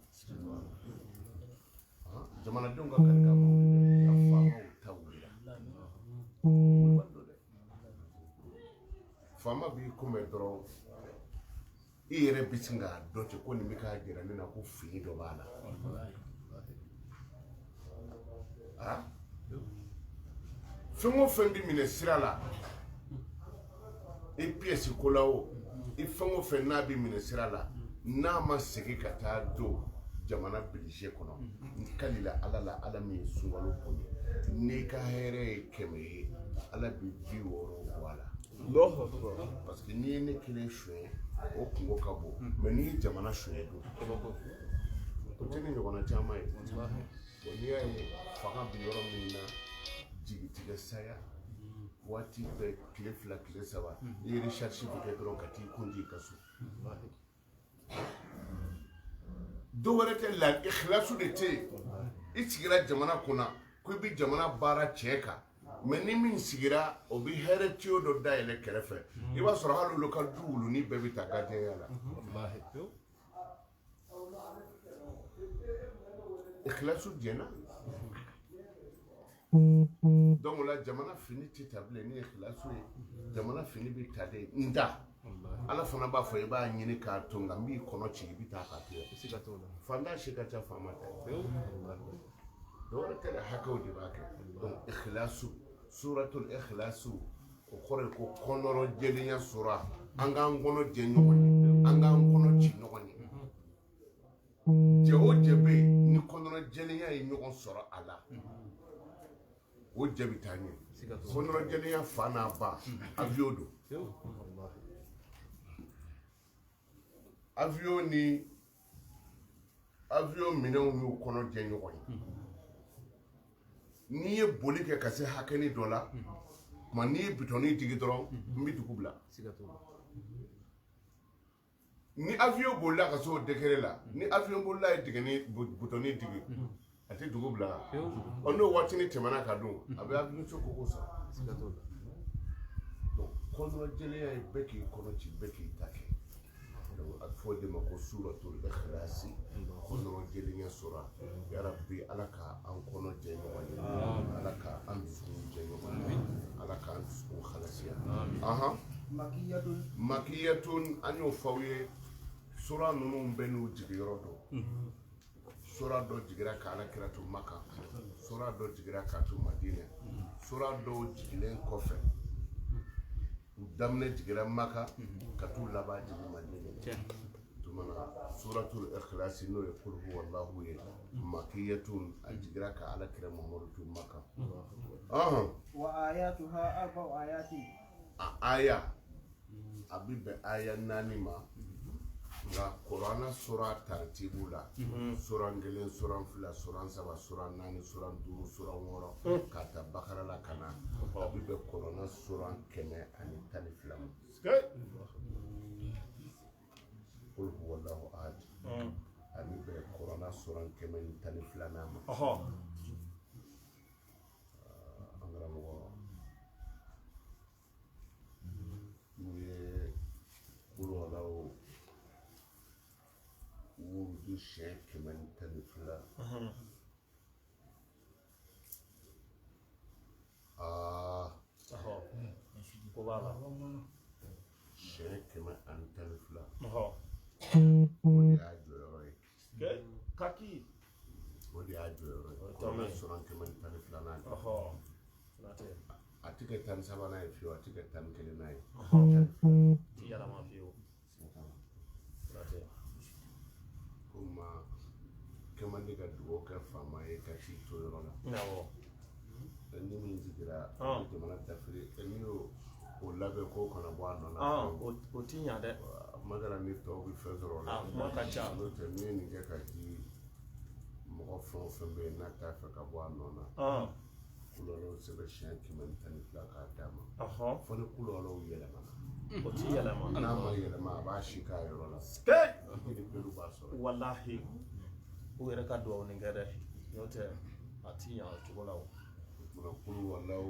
jamanadenw ka kalikan ma wuli dɛ nka faamaw ta wulila faama b'i kunbɛn dɔrɔn i yɛrɛ bɛ sin k'a dɔn ten ko nin bɛ k'a jira ne na ko fini dɔ b'a la fɛn o fɛn bɛ minɛ sira la i piyɛsi ko la o i fɛn o fɛn n'a bɛ minɛ sira la n'a ma segin ka taa don jamana budget kɔnɔ n kalila Ala la Ala min ye sunkalo bonya n'i ka hɛrɛ ye 100 ye Ala bɛ 60 bɔ a la parce que n'i ye ne kelen suɲɛ o kungo ka bon mais n'i ye jamana suɲɛ dun o tɛ ni ɲɔgɔnna caman ye bon n'i y'a ye fanga bɛ yɔrɔ min na jigitigɛ saya waati bɛɛ tile 2 tile 3 i ye recharge bɛ kɛ dɔrɔn ka t'i kun di i ka so dɔw wɛrɛ tɛ la ikhlasu de tɛ yen i sigira jamana kunna ko i bɛ jamana baara tiɲɛ kan mais ni min sigira o bɛ hɛrɛ tiyo dɔ dayɛlɛ kɛrɛfɛ i b'a sɔrɔ hali olu ka du wulunin bɛɛ bɛ taa gardien la ikhlasu jɛna donc o la jamana fini tɛ ta bilen ni ikhlasu ye jamana fini bɛ ta de n ta Ala fana b'a fɔ i b'a ɲini k'a to nka n b'i kɔnɔ ci i bɛ taa k'a to yen fantan si ka ca faama ta ye dɔwɛrɛ tɛ dɛ hakɛw de b'a kɛ donc ikhlasu suratul ikhlasu o kɔrɔ ye ko kɔnɔrɔ jɛlenya sura an k'an kɔnɔ jɛ ɲɔgɔn ye an k'an kɔnɔ ci ɲɔgɔn ye jɛ o jɛ bɛ yen ni kɔnɔrɔ jɛlenya ye ɲɔgɔn sɔrɔ a la o jɛ bɛ taa ɲɛ kɔnɔrɔ jɛlenya fa n'a ba avion don avion ni avion minɛnw y'u kɔnɔ jɛ ɲɔgɔn ye n'i ye boli kɛ ka se hakɛni dɔ la tuma n'i ye bitɔnni digi dɔrɔn n bɛ dugu bila ni avion bolila ka se o degré la ni avion bolila ye digɛni butɔni digi a tɛ dugu bila ɔ n'o waatini tɛmɛna ka dun a bɛ avion so koko sɔrɔ donc kɔnɔjɛlenya ye bɛɛ k'i kɔnɔ ci bɛɛ k'i ta kɛ donc a bɛ fɔ o de ma ko suratul ikhlasi kɔnɔjɛlenya sura yarabi Ala ka an kɔnɔ jɛ ɲɔgɔn ye Ala ka an dusukun jɛ ɲɔgɔn ye Ala k'an dusukun halasiya ahan makiyatun an y'o fɔ aw ye sura ninnu bɛɛ n'u jigiyɔrɔ don sura dɔ jigira ka Ala kira to Maka sura dɔ jigira k'a to Madinɛ sura dɔw jigilen kɔfɛ u daminɛ jigira Maka ka t'u laban jigin Madinɛ tumana suratul ikhlasi n'o ye kul huwallahu ye makiyatun a jigira ka Ala kira Muhamadu to Maka wa ayatuha arba'u ayati a aya a bɛ bɛn aya 4 ma nka kuranna sura taritibu la suran 1 suran 2 suran 3 suran 4 suran 5 suran 6 ka ta bakara la ka na a bɛ bɛn kuranna suran 112 ma kul huwallahu ahad a bɛ bɛn kuranna suran 112nan ma an karamɔgɔ n'u ye kuluwalaw wurudu siɲɛ 112 aa b'a la. Siɲɛ 112. Ɔhɔ. O de y'a jɔyɔrɔ ye. Kaki. O de y'a jɔyɔrɔ ye. Kuranɛ suran 112nan. Ɔhɔ. A ti kɛ 13nan ye fiyewu, a ti kɛ 11nan ye. Ɔhɔ. Ti yɛlɛma fiyewu. Ko maa kɛ man di ka dugawu kɛ faama ye ka t'i to yɔrɔ la. Awɔ. Ni min sigira jamana dafiri n'i y'o labɛn k'o kana bɔ a nɔ la. O ti ɲa dɛ. Ma kɛra ni tɔw bɛ fɛn sɔrɔ o la. A kuma ka ca. N'o tɛ n'i ye nin kɛ ka di mɔgɔ fɛn o fɛn bɛ yen n'a t'a fɛ ka bɔ a nɔ na. Kulɔlɔw sɛbɛn siɲɛ 112 k'a d'a ma. Fo ni kulɔlɔw yɛlɛmana. O ti yɛlɛma. N'a ma yɛlɛma a b'a si k'a yɔrɔ la. Ni peru b'a sɔrɔ. Walahi. U yɛrɛ ka duwawu nin kɛ dɛ. N'o tɛ a ti ɲa o cogo la o. O kulu walaw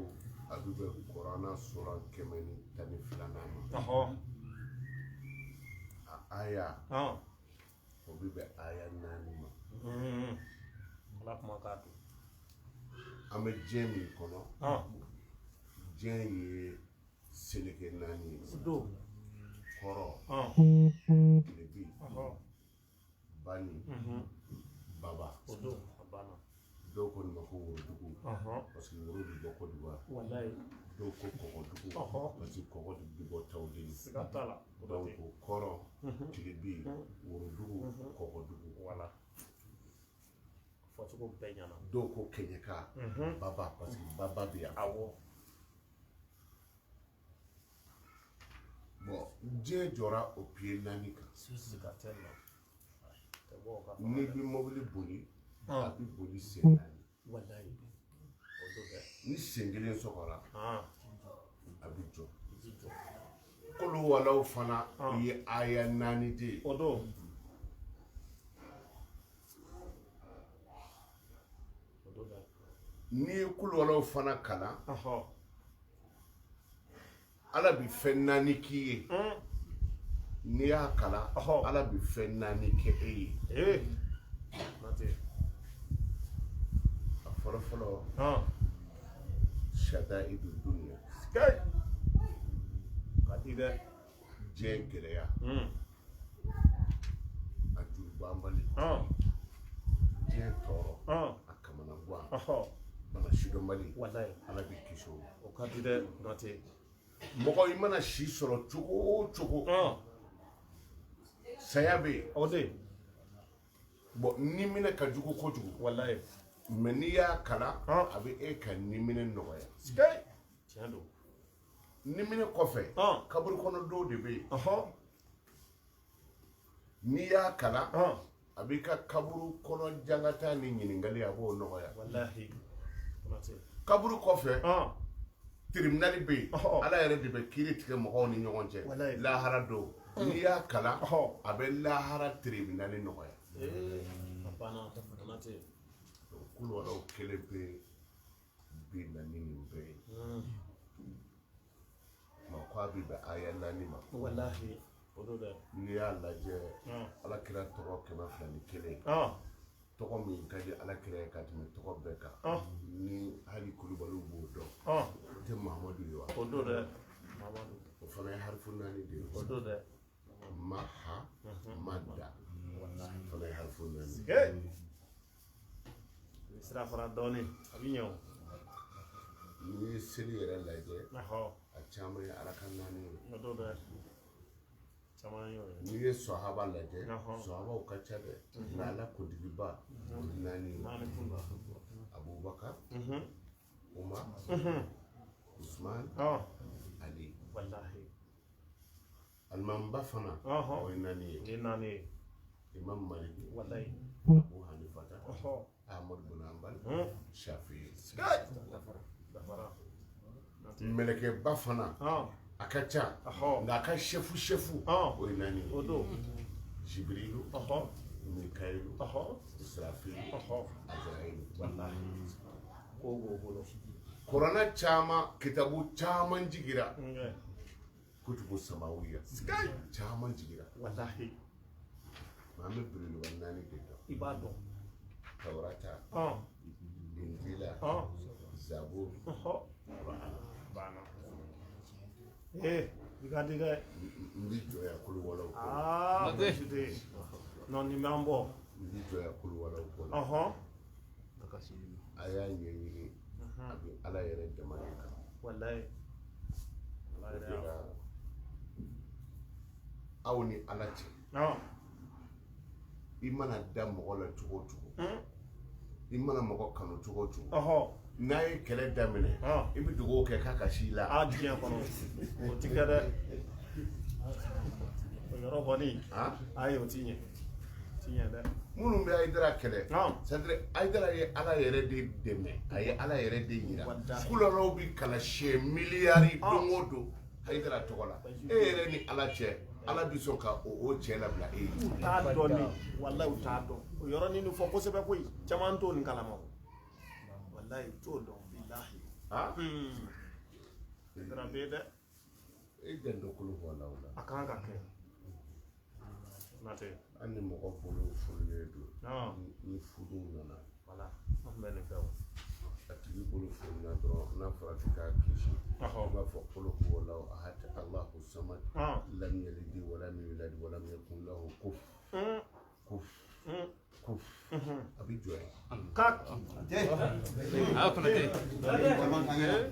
a bɛ bɛn kuranna suran 112nan ma. Ɔhɔ. A aya. O bɛ bɛn aya 4 ma. Ala kuma k'a don. An bɛ diɲɛ min kɔnɔ. Diɲɛ ye seleke 4 ye. Don. Kɔrɔ. Tilebi. Bani. Baba. O don a banna. Dɔw ko nin ma ko worodugu. Parce que woro bɛ bɔ Côte d'Ivoire. Walayi. Dɔw ko kɔgɔdugu. Parce que kɔgɔ de bɛ bɔ Tawudeni. Siga t'a la. Donc kɔrɔ, tilebi, worodugu, kɔgɔdugu. Wala. Fɔcogo bɛɛ ɲɛna. Dɔw ko kɛɲɛka. Baba parce que baba bɛ yan. Awɔ. Bon diɲɛ jɔra o pied 4 kan. Siga tɛ nin na. N'i bɛ mobili boli. A bɛ boli sen 4. Walayi. O don dɛ. Ni sen kelen sɔgɔra. A bɛ jɔ. Kolo walaw fana ye aya 4 de ye. O don. O don dɛ. N'i ye kolo walaw fana kalan. Ala bɛ fɛn 4 k'i ye. N'i y'a kalan. Ala bɛ fɛn 4 kɛ e ye. A fɔlɔ fɔlɔ. Sada i bɛ dunya. Ka di dɛ. Diɲɛ gɛlɛya. A juru banbali. Diɲɛ tɔɔrɔ. A kamanagan. Bana sidɔnbali. Walayi. Ala b'i kisi o ma. O ka di dɛ Konate. Mɔgɔ i mana si sɔrɔ cogo o cogo. Saya bɛ yen. O de. Bon niminɛ ka jugu kojugu. Walayi. Mais n'i y'a kalan. A bɛ e ka niminɛ nɔgɔya. Tiɲɛ don. Niminɛ kɔfɛ. Kaburu kɔnɔ dɔw de bɛ yen. N'i y'a kalan. A b'i ka kaburu kɔnɔ jangata ni ɲininkali a b'o nɔgɔya. Walahi. Kaburu kɔfɛ. Tribunal bɛ yen. Ala yɛrɛ de bɛ kiiri tigɛ mɔgɔw ni ɲɔgɔn cɛ. Lahara don. N'i y'a kalan. A bɛ lahara tribunal nɔgɔya. A banna Konate. Kulu walaw kelen bɛ bi na ni nin bɛɛ ye. Ma ko a bɛ bɛn aya 4 ma. Walahi. O don dɛ. N'i y'a lajɛ. Ala kira tɔgɔ 201. Tɔgɔ min ka di ala kira ye ka tɛmɛ tɔgɔ bɛɛ kan. Ni hali kulubaliw b'o dɔn. O tɛ Mahamadu ye wa? O don dɛ. Mahamadu. O fana ye harifu 4 de ye. O don dɛ. Ma ha ma da. Walahi. O fana ye harifu 4. I bɛ sira fara dɔɔnin a bɛ ɲɛ o. N'i ye seli yɛrɛ lajɛ. A caman ye ala ka 4 ye. O don dɛ. Caman y'o ye. N'i ye sɔhaba lajɛ. Sɔhabaw ka ca dɛ. Nka ala kuntigiba o ye 4 ye. 4 kunda. Abubakar. Umar. Usman. Ali. Walahi. Alimamiba fana. O ye 4 ye. O ye 4 ye. Imam Maliki. Walahi. Abu Hanifata. Ahmad bin Hanbal. Shafi'i. Mɛlɛkɛba fana. A ka ca. Nka a ka sefu o ye 4 ye. O don. Jibirilu. Mikayilu. Israfilu. Azrayilu. Walahi. Ko b'o bolo. Kuranɛ caman kitabu caman jigira. Kutubu samawiya. Caman jigira. Walahi. An bɛ belebeleba 4 de dɔn. I b'a dɔn. Tawurata. Injila. Zabur. Kur'an. Banna. I ka di dɛ. N b'i jɔ yan kuluwalaw ko la. Aa baasi tɛ yen. Non, nin b'an bɔ. N b'i jɔ yan kuluwalaw ko la. A y'a ɲɛɲini, a bɛ Ala yɛrɛ dama de kan. Walayi. Ala yɛrɛ y'a fɔ. Aw ni Ala cɛ. I mana da mɔgɔ la cogo o cogo, i mana mɔgɔ kanu cogo o cogo, n'a ye kɛlɛ daminɛ, i bɛ dugawu kɛ k'a ka si la. A diɲɛ kɔnɔ o ti kɛ dɛ. O yɔrɔ kɔni, ayi, o ti ɲɛ, o ti ɲɛ dɛ. Minnu bɛ Hayidara kɛlɛ, c'est à dire Hayidara ye Ala yɛrɛ de dɛmɛ, a ye Ala yɛrɛ de yira. Kulɔlaw bɛ kalan siɲɛ miliyari don o don Hayidara tɔgɔ la. E yɛrɛ ni Ala cɛ, Ala bɛ sɔn ka o cɛ labila e ye. U t'a dɔn de, walayi u t'a dɔn. O yɔrɔnin nin fɔ kosɛbɛ koyi, caman t'o nin kalama o. Walayi u t'o dɔn, bilahi. Hayidara bɛ yen dɛ. E janto kuluwalaw la. A kan ka kɛ. Natɛ. Hali ni mɔgɔ bolo fununen don, ni furu nana, wala an bɛ nin fɛ o. A tigi bolo fununa dɔrɔn, n'a fɔra k'i k'a kisi, i b'a fɔ qul huwallahu ahad Allahu samad lam yalid wa lam yulad wa lam yakun lahu kuf a bɛ jɔ yen. Kak.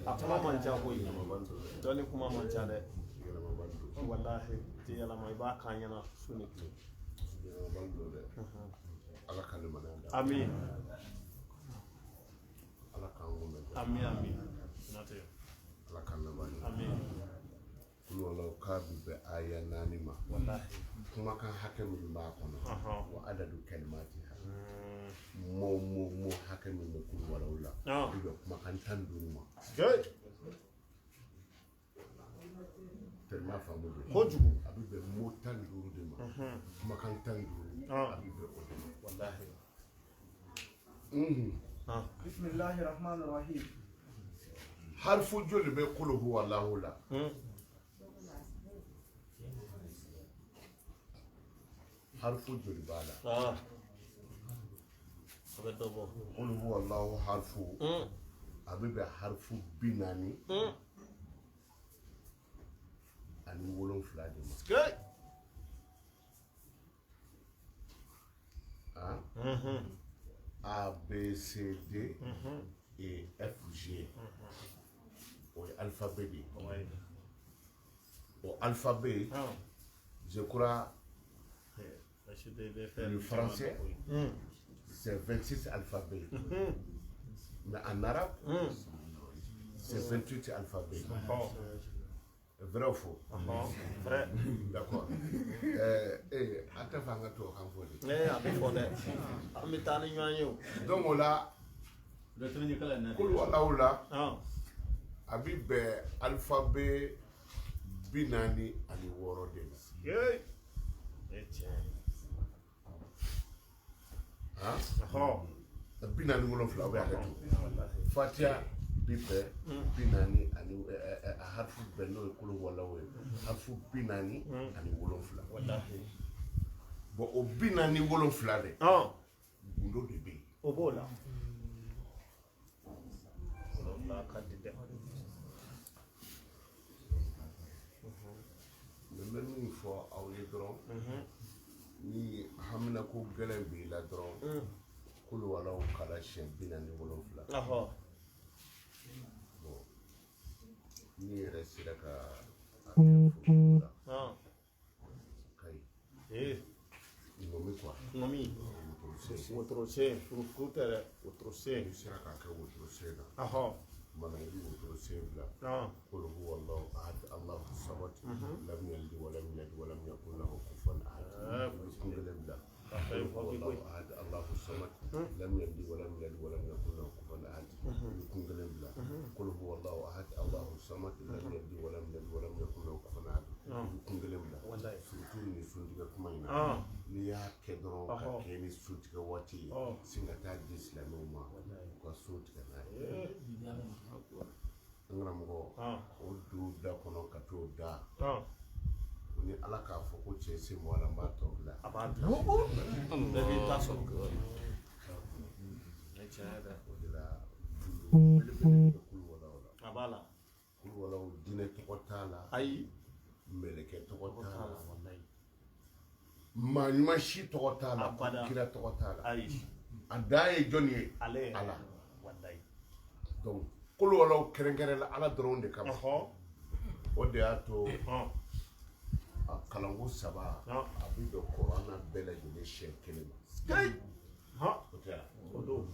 A kuma man ca koyi. Dɔnni kuma man ca dɛ. Walahi tɛ yɛlɛma, i b'a k'an ɲɛna su ni tile. Ala ka limaniya d'an ma. Amin. Ala k'an kunbɛn. Amin amin. Natɛ. Ala k'an laban ɲɛ. Amin. Kuluwalaw k'a bɛ bɛn aya 4 ma. Walahi. Kumakan hakɛ min b'a kɔnɔ. Wa adadu kalimatiha. Mo hakɛ min bɛ kuluwalaw la. I bɛ kumakan 15 ma. Tellement faamu don. Kojugu. A bɛ bɛn mo 15 de ma. Kumakan 15 a bɛ bɛn o de ma. Walahi. Bismillahi rahmani rahim. Harifu joli bɛ kulu huwalahu la? Harifu joli b'a la? A bɛ dɔ bɔ. Kulu huwalahu harifu a bɛ bɛn harifu 47 de ma. A, B, C, D, E, F, G. O ye alphabet de ye. O alphabet, je crois, le français, c'est 26 alphabets. Mais en arabe, c'est 28 alphabets. Vrai ou faux? Vrai. D'accord. A tɛ fɛ an ka tubabukan fɔ de. A bɛ fɔ dɛ. An bɛ taa ni ɲɔgɔn ye o. Donc o la, kuluwalaw la, a bɛ bɛn alphabet 46 de la. Tiɲɛ. 47 aw bɛ hakɛ to. Fatiya bi bɛn 40 ani harifu bɛn n'o ye kuluwalaw ye, harifu 47. Bon, o 47 de, gundo de bɛ yen. O b'o la. Wolonwula ka di dɛ. N bɛ min fɔ aw ye dɔrɔn, ni haminako gɛlɛn b'i la dɔrɔn, kuluwalaw kala siɲɛ 47. Bon, n'i yɛrɛ sera ka a kɛ furu la, ka ɲi. Ŋɔmi quoi. Ŋɔmi. Wotoro sen, furufuru tɛ dɛ, wotoro sen. N'i sera k'a kɛ wotoro sen na. Mana i bɛ wotoro sen bila. Qul huwallahu ahad Allahu samad lam yalid wa lam yulad wa lam yakun lahu kufuwan ahad. I bɛ kun kelen bila. Qul huwallahu ahad Allahu samad lam yalid wa lam yulad wa lam yakun lahu kufuwan ahad. I bɛ kun kelen bila. Qul huwallahu ahad Allahu samad lam yalid wa lam yulad wa lam yakun lahu kufuwan ahad. I bɛ kun kelen bila. Surtout nin suntigɛ kuma in na, n'i y'a kɛ dɔrɔn ka kɛ ni suntigɛ waati ye, sin ka taa di silamɛw ma u ka sun tigɛ n'a ye. N karamɔgɔ, o don da kɔnɔ ka t'o da, o ni Ala k'a fɔ ko cɛ sen bɔ a la, n b'a tɔ bila. A b'a bila. Bɛɛ b'i ta sɔrɔ. O de la, belebele bɛ kuluwalaw la. A b'a la. Kulu Kuluwalaw diinɛ tɔgɔ t'a la. Ayi. Mɛlɛkɛ tɔgɔ t'a la. Wallahi. Maa ɲuman si tɔgɔ t'a la. Abada. Kira tɔgɔ t'a la. Ayi. A dan ye jɔnni ye? Ale yɛrɛ. Ala. Wallahi. Donc kuluwalaw kɛrɛnkɛrɛn la Ala dɔrɔn de kama. O de y'a to a kalanko saba a bɛ bɛn kuranna bɛɛ lajɛlen siɲɛ kelen ma. O tɛ wa? O don.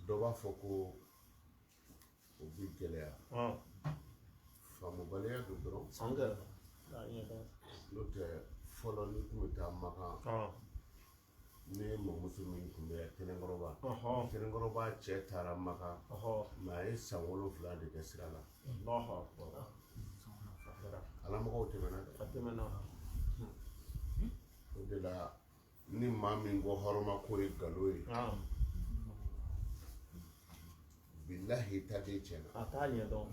Dɔ b'a fɔ ko o bɛ gɛlɛya. Faamubaliya don dɔrɔn. N'o tɛ fɔlɔ ni tun bɛ taa Makan. Ne mamuso min tun bɛ Tɛnɛnkɔrɔba. Tɛnɛnkɔrɔba cɛ taara Makan. Mais a ye san 7 de kɛ sira la. Alamɔgɔw tɛmɛna dɛ. A tɛmɛna. O de la ni maa min ko hɔrɔma ko ye nkalon ye. Bilahi ta den tiɲɛna. A t'a ɲɛ dɔn.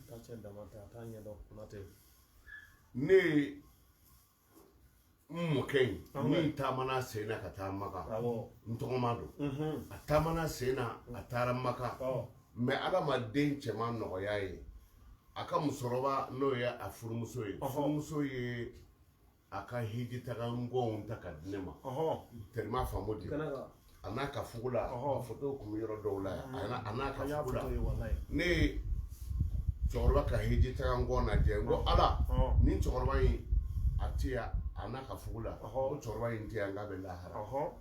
Ta cɛ dama tɛ, a t'a ɲɛ dɔn Konate. Ne ye n mɔkɛ in min taamana sen na ka taa Makan. N tɔgɔma don. A taamana sen na a taara Makan. Mais Ala ma den cɛman nɔgɔya ye. A ka musokɔrɔba n'o ye a furumuso ye. Furumuso ye a ka hiji taga ngɔnw ta ka di ne ma. Tellement faamu di. A n'a ka fugu la, a foto tun bɛ yɔrɔ dɔw la yan. A n'a ka fugu la. Ne ye cɛkɔrɔba ka hiji taga ngɔn lajɛ. N ko Ala, nin cɛkɔrɔba in a tɛ yan, a n'a ka fugu la. Ko cɛkɔrɔba in tɛ yan, k'a bɛ lahara.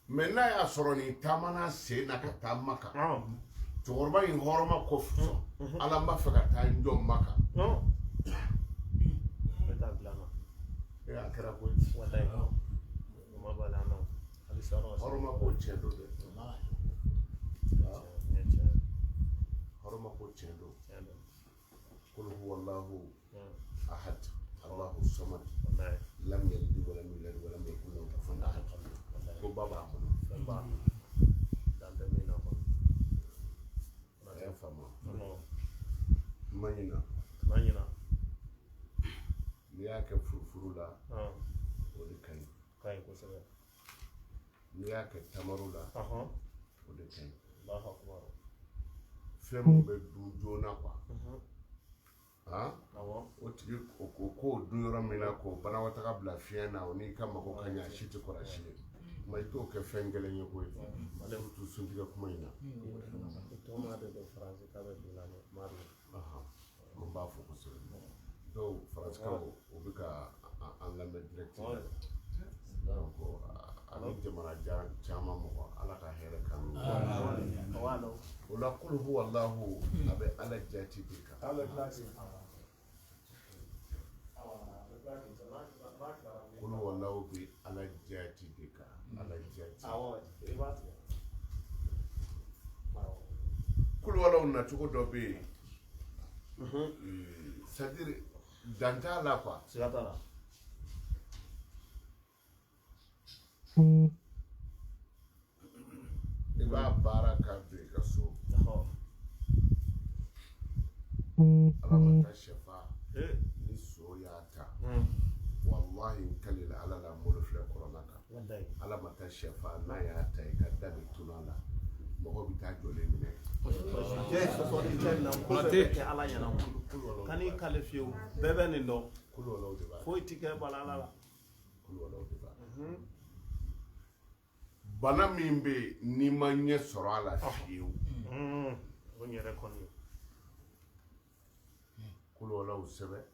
Mais n'a y'a sɔrɔ nin taamana sen na ka taa Maka. Cɛkɔrɔba in hɔrɔnma ko sɔn. Ala n b'a fɛ ka taa n jɔ Maka. Bɛ taa dilan na. A kɛra koyi. Walayi. O ma bali an na. Hɔrɔnma ko tiɲɛ don dɛ. Hɔrɔnma ko tiɲɛ don. Kul huwallahu ahad Allahu samad lam yalid wa lam yulad wa lam yakul lahu kufuwan ahad. Ko ba b'a kɔnɔ. Fɛn b'a kɔnɔ. Dan tɛ min na kɔni. A y'a faamu. N ma ɲina. Ma ɲina. N'i y'a kɛ furufuru la, o de ka ɲi. Ka ɲi kosɛbɛ. N'i y'a kɛ tamaro la, o de ka ɲi. Allahu akbar. Fɛn min bɛ dun joona quoi. O tigi o k'o dun yɔrɔ min na k'o banakɔtaga bila fiɲɛ na, o n'i ka mako ka ɲɛ, a si tɛ kɔrɔ si ye. Mais i t'o kɛ fɛn gɛlɛn ye koyi. Ale bɛ t'u suntigɛ kuma in na. Tɔma de don Faransi k'a bɛ bi lamɛn Mari. N b'a fɔ kosɛbɛ. Dɔw Faransikaw o bɛ ka an lamɛn direct la. Donc ani jamana caman mɔgɔ Ala ka hɛrɛ k'an ye. O la kul huwallahu a bɛ Ala jati de kan. Kul huwallahu bɛ Ala jati de kan. Ala jati. Kul huwallahu nacogo dɔ bɛ yen. C'est à dire dan t'a la quoi. Siga t'a la. I b'a baara k'a don i ka so. Ala ma taa sɛfa ni so y'a ta. Wallahi n kalila Ala la n bolo filɛ kɔrɔna kan. Ala ma taa sɛfa n'a y'a ta i ka da bɛ tunu a la. Mɔgɔ bɛ taa jɔlen minɛ. Konate. Ala ɲɛna. Kan'i kale fiyewu. Bɛɛ bɛ nin dɔn. Foyi ti kɛ bala Ala la. Bana min bɛ yen n'i ma ɲɛ sɔrɔ a la fiyewu. O yɛrɛ kɔni. Kuluwalaw sɛbɛn.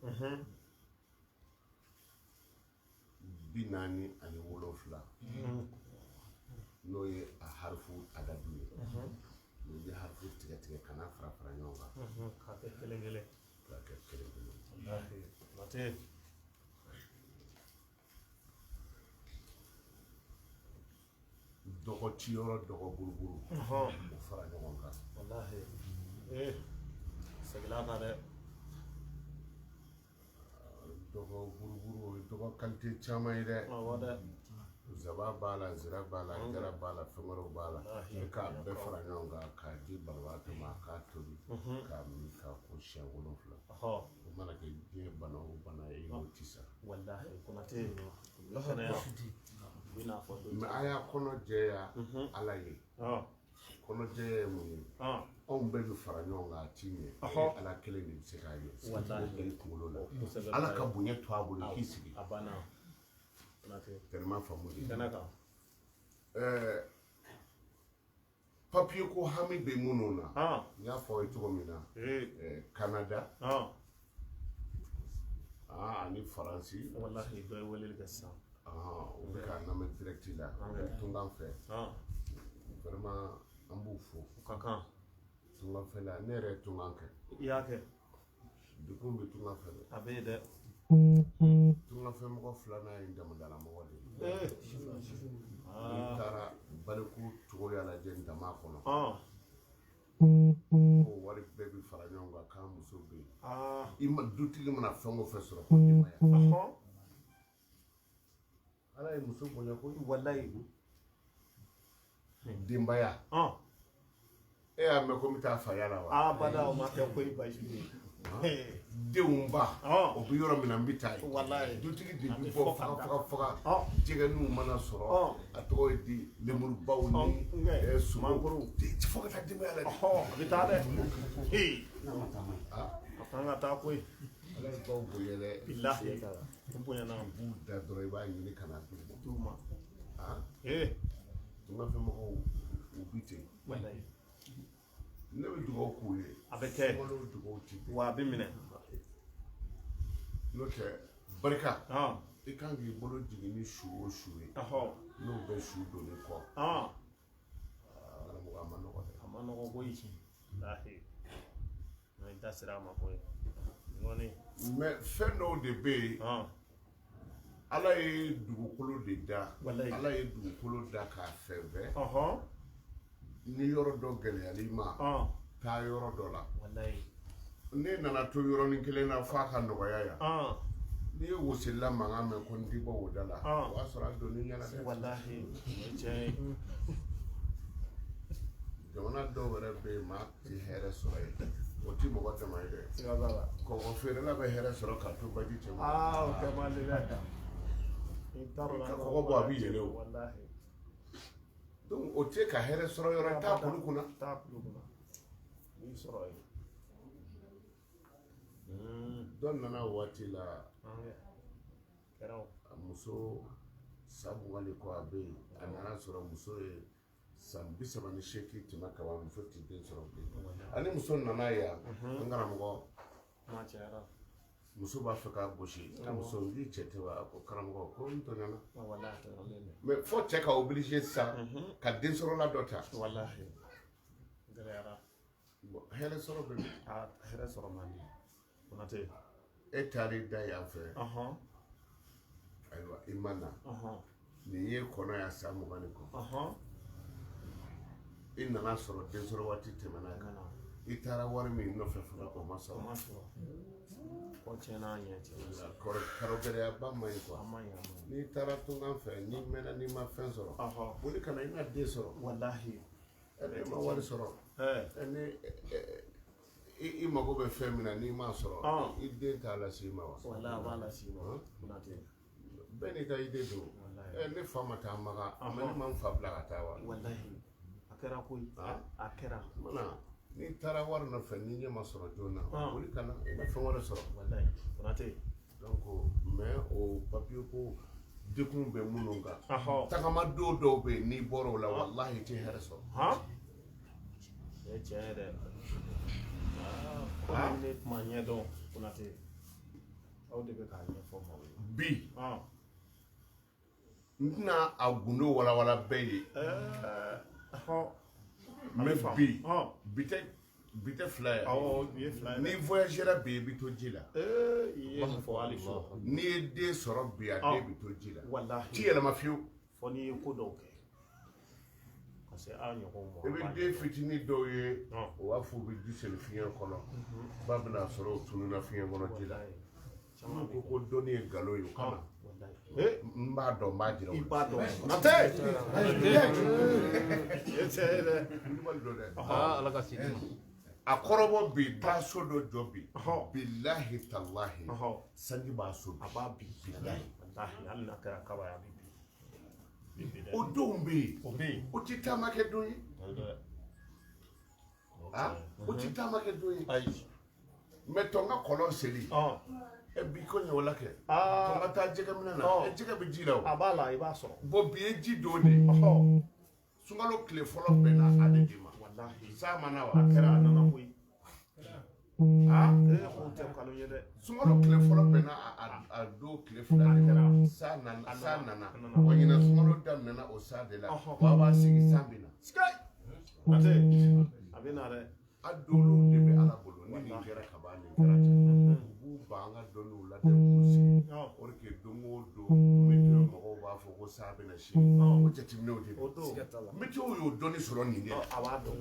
47. N'o ye a harifu adadu ye. N'i bɛ harifu tigɛ tigɛ ka n'a fara fara ɲɔgɔn kan. K'a kɛ kelen kelen. K'a kɛ kelen kelen. Konate. Dɔgɔ ciyɔrɔ dɔgɔ buruburu. O fara ɲɔgɔn kan. Walahi. Segin a kan dɛ. Dɔgɔ buruburu o ye dɔgɔ qualité caman ye dɛ. Awɔ dɛ. Zaba b'a la, zira b'a la, jara b'a la, fɛn wɛrɛw b'a la. E k'a bɛɛ fara ɲɔgɔn kan k'a di banabagatɔ ma, a k'a tobi, k'a min, k'a ko siɲɛ 7. O mana kɛ diɲɛ bana o bana ye, i y'o ti sa. Walahi Konate. Kɛnɛya. Mais a y'a kɔnɔ jɛya Ala ye. Kɔnɔjɛya ye mun ye? Anw bɛɛ bɛ fara ɲɔgɔn kan, a ti ɲɛ. Ala kelen de bɛ se k'a ɲɛ. Sigi i kunkolo la, Ala ka bonya to a bolo k'i sigi. A banna. Konate. Tellement faamu de. Kɛnɛ kan. Papier ko hami bɛ minnu na, n y'a fɔ aw ye cogo min na, Canada ani Faransi. Walahi, dɔ ye weleli kɛ sisan. U bɛ k'an lamɛn direct la tungan fɛ. Vraiment, an b'u fo. O ka kan. Tungan fɛ la, ne yɛrɛ ye tungan kɛ. I y'a kɛ. Degun bɛ tungan fɛ dɛ. A bɛ yen dɛ. Tungan fɛ mɔgɔ filanan ye damadala mɔgɔ de ye. N'i taara baliku cogoya lajɛ dama kɔnɔ, ko wari bɛɛ bɛ fara ɲɔgɔn kan k'an muso bɛ yen. I ma dutigi mana fɛn o fɛn sɔrɔ ko denbaya. Ala ye muso bonya koyi. Walayi. Denbaya. E y'a mɛn ko n bɛ taa faya la wa? Aa, bada, o ma kɛ koyi, Bayisu. Denw ba, o bɛ yɔrɔ min na, n bɛ taa yen. Walayi. Dutigi de bɛ bɔ faga faga faga. Jɛgɛninw mana sɔrɔ, a tɔgɔ ye di, lemurubaw ni sogo, fo ka taa denbaya la. A bɛ taa dɛ. A kan ka taa koyi. Ala ye baw bonya dɛ. Bilahi. O bonyana. U b'u da dɔrɔn, i b'a ɲini ka na d'u ma. D'u ma. Tunga fɛ mɔgɔw, u bi ten. Walayi. Ne bɛ dugawu k'u ye. A bɛ kɛ. Sunkalo dugawu ti bɛn. Wa a bɛ minɛ. N'o tɛ, barika, i kan k'i bolo jigin ni su o su ye, n'o bɛ su donni kɔ, karamɔgɔ, a ma nɔgɔ dɛ. A ma nɔgɔ koyi. Walahi. I da sera a ma koyi. Ŋɔni. Mais fɛn dɔw de bɛ yen, Ala ye dugukolo de da. Ala ye dugukolo da k'a fɛn fɛn. Ni yɔrɔ dɔ gɛlɛyal'i ma, taa yɔrɔ dɔ la. Ne nana to yɔrɔnin kelen na f'a ka nɔgɔya yan. N'i ye wosila mankan mɛn ko n ti bɔ o da la, o b'a sɔrɔ a donni ɲɛna dɛ. Walahi, o ye tiɲɛ ye. Jamana dɔw yɛrɛ bɛ yen, maa ti hɛrɛ sɔrɔ yen. O ti mɔgɔ dama ye dɛ. Kɔgɔ feerela bɛ hɛrɛ sɔrɔ k'a to baji cɛ ma. Aa, o kɛ man di dɛ. Ka kɔgɔ bɔ, a bɛ yɛlɛ o. Donc o tɛ ka hɛrɛ sɔrɔ yɔrɔ, t'a kulu kunna. T'a kulu kunna. I b'i sɔrɔ yen. Dɔ nana o waati la, a muso san 20 ni kɔ a bɛ yen. A nana sɔrɔ muso ye san 38 tɛmɛ kaban, muso ti den sɔrɔ bilen. Ani muso nana yan, an karamɔgɔ, muso b'a fɛ k'a gosi. Muso n k'i cɛ tɛ wa? A ko karamɔgɔ, ko n tɔɲɔna. Mais fo cɛ ka obligé sisan ka den sɔrɔla dɔ ta. Walahi. Gɛlɛyara. Bon, hɛrɛ sɔrɔ bɛ min? Aa, hɛrɛ sɔrɔ man di. Konate. E taar'i da yan fɛ. Ayiwa, i ma na. Nin ye kɔnɔ ya san 20 ni kɔ. I nana sɔrɔ den sɔrɔ waati tɛmɛna kan. I taara wari min nɔfɛ fana, o ma sɔrɔ. O ma sɔrɔ. Kɔ tiɲɛna, ɲɛ tiɲɛna. Karo gɛlɛyaba man ɲi quoi. A man ɲi, a man ɲi. N'i taara tungan fɛ, n'i mɛnna, n'i ma fɛn sɔrɔ, boli ka na i na den sɔrɔ. Walahi. Ne ma wari sɔrɔ. Ni i mago bɛ fɛn min na, n'i m'a sɔrɔ, i den t'a lase i ma wa? Walahi, a b'a lase i ma. Konate. Bɛɛ n'i ka idée don. Ne fa ma taa Maga, mais ne ma n fa bila ka taa wa? Walahi. A kɛra koyi. A kɛra. Mana n'i taara wari nɔfɛ, n'i ɲɛ ma sɔrɔ joona, boli ka na, i bɛ fɛn wɛrɛ sɔrɔ. Walahi. Konate. Donc mais o papier ko degun bɛ minnu kan, tagama don dɔw bɛ yen, n'i bɔra o la, walahi, i tɛ hɛrɛ sɔrɔ. O ye tiɲɛ ye dɛ. Komi ne kuma ɲɛ dɔn, Konate, aw de bɛ k'a ɲɛfɔ maaw ye. Bi n tɛna a gundo walawala bɛɛ ye. Mais bi, bi tɛ fila ye. Awɔ, bi ye fila ye. N'i voyagera bi, i bɛ to ji la. I ye nin fɔ hali su. N'i ye den sɔrɔ bi, a den bɛ to ji la. Walahi. Ti yɛlɛma fiyewu. Fo n'i ye ko dɔw kɛ. Ka se an ɲɔgɔnw ma. I bɛ den fitinin dɔw ye, u b'a fɔ u bɛ ji seli fiɲɛ kɔnɔ, ba bɛna sɔrɔ u tununna fiɲɛ kɔnɔ ji la. N'u ko ko dɔnni ye nkalon ye, o kana. N b'a dɔn, n b'a jira u la. I b'a dɔn. Konate. E tiɲɛ ye dɛ. Wulibali don dɛ. Ala ka se d'i ma. A kɔrɔbɔ bi, taa so dɔ jɔ bi. Bilahi talahi. Sanji b'a so bi. A b'a bi. Bilahi. Walahi, hali n'a kɛra kaba ye, a bɛ bi. O denw bɛ yen. O bɛ yen. O tɛ taama kɛ don ye. O ti taama kɛ don ye. Ayi. Mais tɔn ka kɔlɔn seli. E bi ko ɲɛ o la kɛ. Tɔn ka taa jɛgɛ minɛ na. E jɛgɛ bɛ ji la o. A b'a la, i b'a sɔrɔ. Bon, bi ye ji don de ye. Sunkalo tile fɔlɔ bɛnna ale de ma. Walahi. San ma na wa? A kɛra, a nana koyi. Ah? E ko tɛ nkalon ye dɛ. Sunkalo tile fɔlɔ bɛnna a don tile fila de ma. San nana, san nana. Wa ɲinan sunkalo daminɛna o san de la. Wa a b'a sigi, san bɛ na. Sikay. Ate. A bɛ na dɛ. A dɔnniw de bɛ Ala bolo, ni nin kɛra ka ban, nin kɛra ten. U b'u ban an ka dɔnniw la dɛ, k'u sigi. O de kɛ don o don, météo mɔgɔw b'a fɔ ko san bɛ na sini. O jateminɛw de O don. don. Météo y'o dɔnni sɔrɔ nin de la. A b'a dɔn.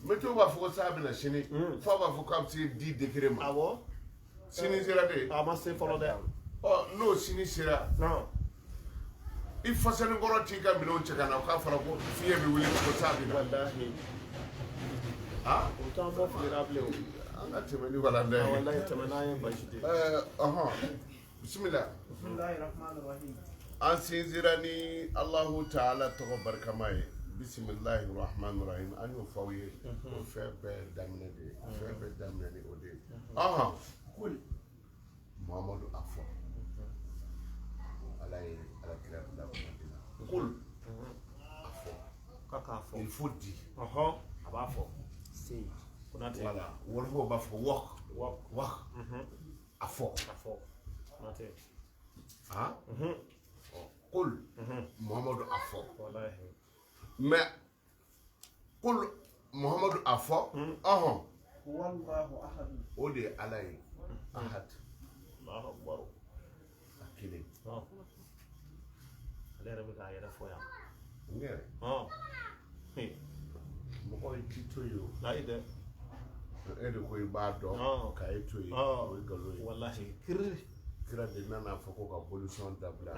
Météo b'a fɔ ko san bɛ na sini, f'a b'a fɔ k'a bɛ se 10 degrés ma. Awɔ. Sini sera de. A ma se fɔlɔ dɛ. Ɔ, n'o sini sera, i fasanikɔrɔ t'i ka minɛnw cɛ ka na, k'a fɔra ko fiɲɛ bɛ wuli ko san bɛ na. Walahi. Ah? O t'an bɔ filira bilen o. An ka tɛmɛ ni walanda ye. Walahi, tɛmɛ n'an ye basi de. Ɔhɔn, bisimila. Bismillahi rahmani rahim. An sinzira ni Alahu Taala tɔgɔ barikama ye. Bisimilahi rahmani rahim. An y'o fɔ aw ye. O fɛn bɛɛ daminɛ de ye. Fɛn bɛɛ daminɛ ni o de ye. Ɔhɔn. Kul. Muhamadu a fɔ. Ala ye Ala kira bila kuma de la. Kul. A fɔ. K'a k'a fɔ. Il faut dire. A b'a fɔ. Konate. Voilà. Wɔlɔfɔw b'a fɔ wax. Wax. Wax. A fɔ. A fɔ. Konate. Han? Kul. Muhamadu a fɔ. Walahi. Mais kul, Muhamadu a fɔ. Ɔhɔn. Wallahu ahad. O de ye Ala ye. Ahad. Allahu akbar. A kelen. Ale yɛrɛ bɛ k'a yɛrɛ fɔ yan. N yɛrɛ. Mɔgɔ ye t'i to yen o. Ayi dɛ. E de ko i b'a dɔn k'a ye to yen, o ye nkalon ye. Walahi. Kiri. Kira de nana fɔ ko ka bolisɔn dabila.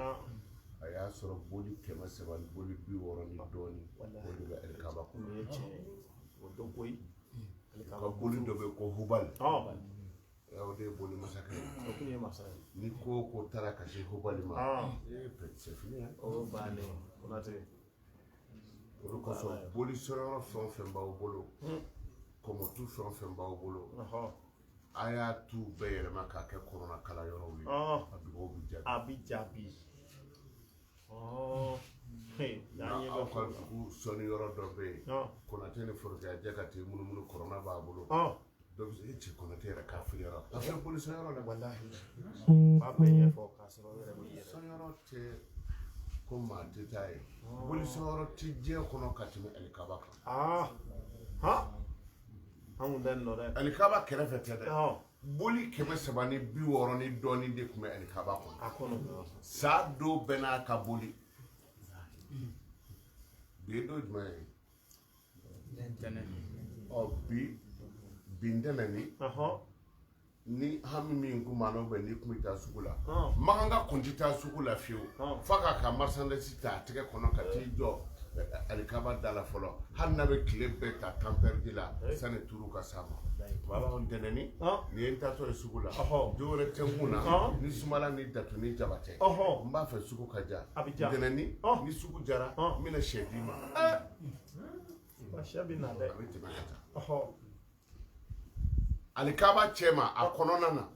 A y'a sɔrɔ boli 300 ni boli 60 ni dɔɔnin, o de bɛ Alikaba kɔnɔ. O ye tiɲɛ ye. O dɔn koyi. Ka boli dɔ bɛ ko Hubali. O de ye boli masakɛ ye. O kun ye masa ye. Ni ko o ko taara ka se Hubali ma, ee, c'est fini hein. O bannen. Konate. O de kosɔn boli sɔrɔyɔrɔ fɛn o fɛn b'aw bolo, kɔmɔtu fɛn o fɛn b'aw bolo, a y'a tu bɛɛ yɛlɛma k'a kɛ kɔrɔna kalanyɔrɔw ye. A dugawu bɛ jaabi. A bɛ jaabi. Aw ka dugu sɔnni yɔrɔ dɔ bɛ yen, Konate ni Forokiyajɛ jɛ ka t'i munumunu, kɔrɔna b'a bolo. Dɔ bɛ se e cɛ Konate yɛrɛ k'a fili yɔrɔ. A filɛ boli sɔnyɔrɔ la. Walahi. B'a bɛɛ ɲɛfɔ k'a sɔrɔ o yɛrɛ bɛ yɛrɛ. Sɔnyɔrɔ tɛ ko maa tɛ taa ye. Boli sɔnyɔrɔ tɛ diɲɛ kɔnɔ ka tɛmɛ Alikaba kan. An kun tɛ nin dɔn dɛ. Alikaba kɛrɛfɛ tɛ dɛ. Boli 360 ni dɔɔnin de tun bɛ Alikaba kɔnɔ. A kɔnɔ. Saa dɔw bɛɛ n'a ka boli. Bi ye don jumɛn ye? Ɔ, bi ntɛnɛn ni hami min kun b'an na, ou bien n'i kun bɛ taa sugu la, Makan ka kun tɛ taa sugu la fiyewu f'a k'a ka marchandise ta a tɛgɛ kɔnɔ ka t'i jɔ Alikaba da la fɔlɔ, hali n'a bɛ tile bɛɛ ta temps perdu la sani turu ka s'a ma. U b'a fɔ ntɛnɛni nin ye n taatɔ ye sugu la, don wɛrɛ tɛ n kun na ni sumala ni datu ni jaba tɛ, n b'a fɛ sugu ka ja. Ntɛnɛni ni sugu jara, n bɛna sɛ d'i ma. Sɛ bɛ na dɛ. A bɛ tɛmɛ ka taa. Alikaba cɛ ma a kɔnɔna na,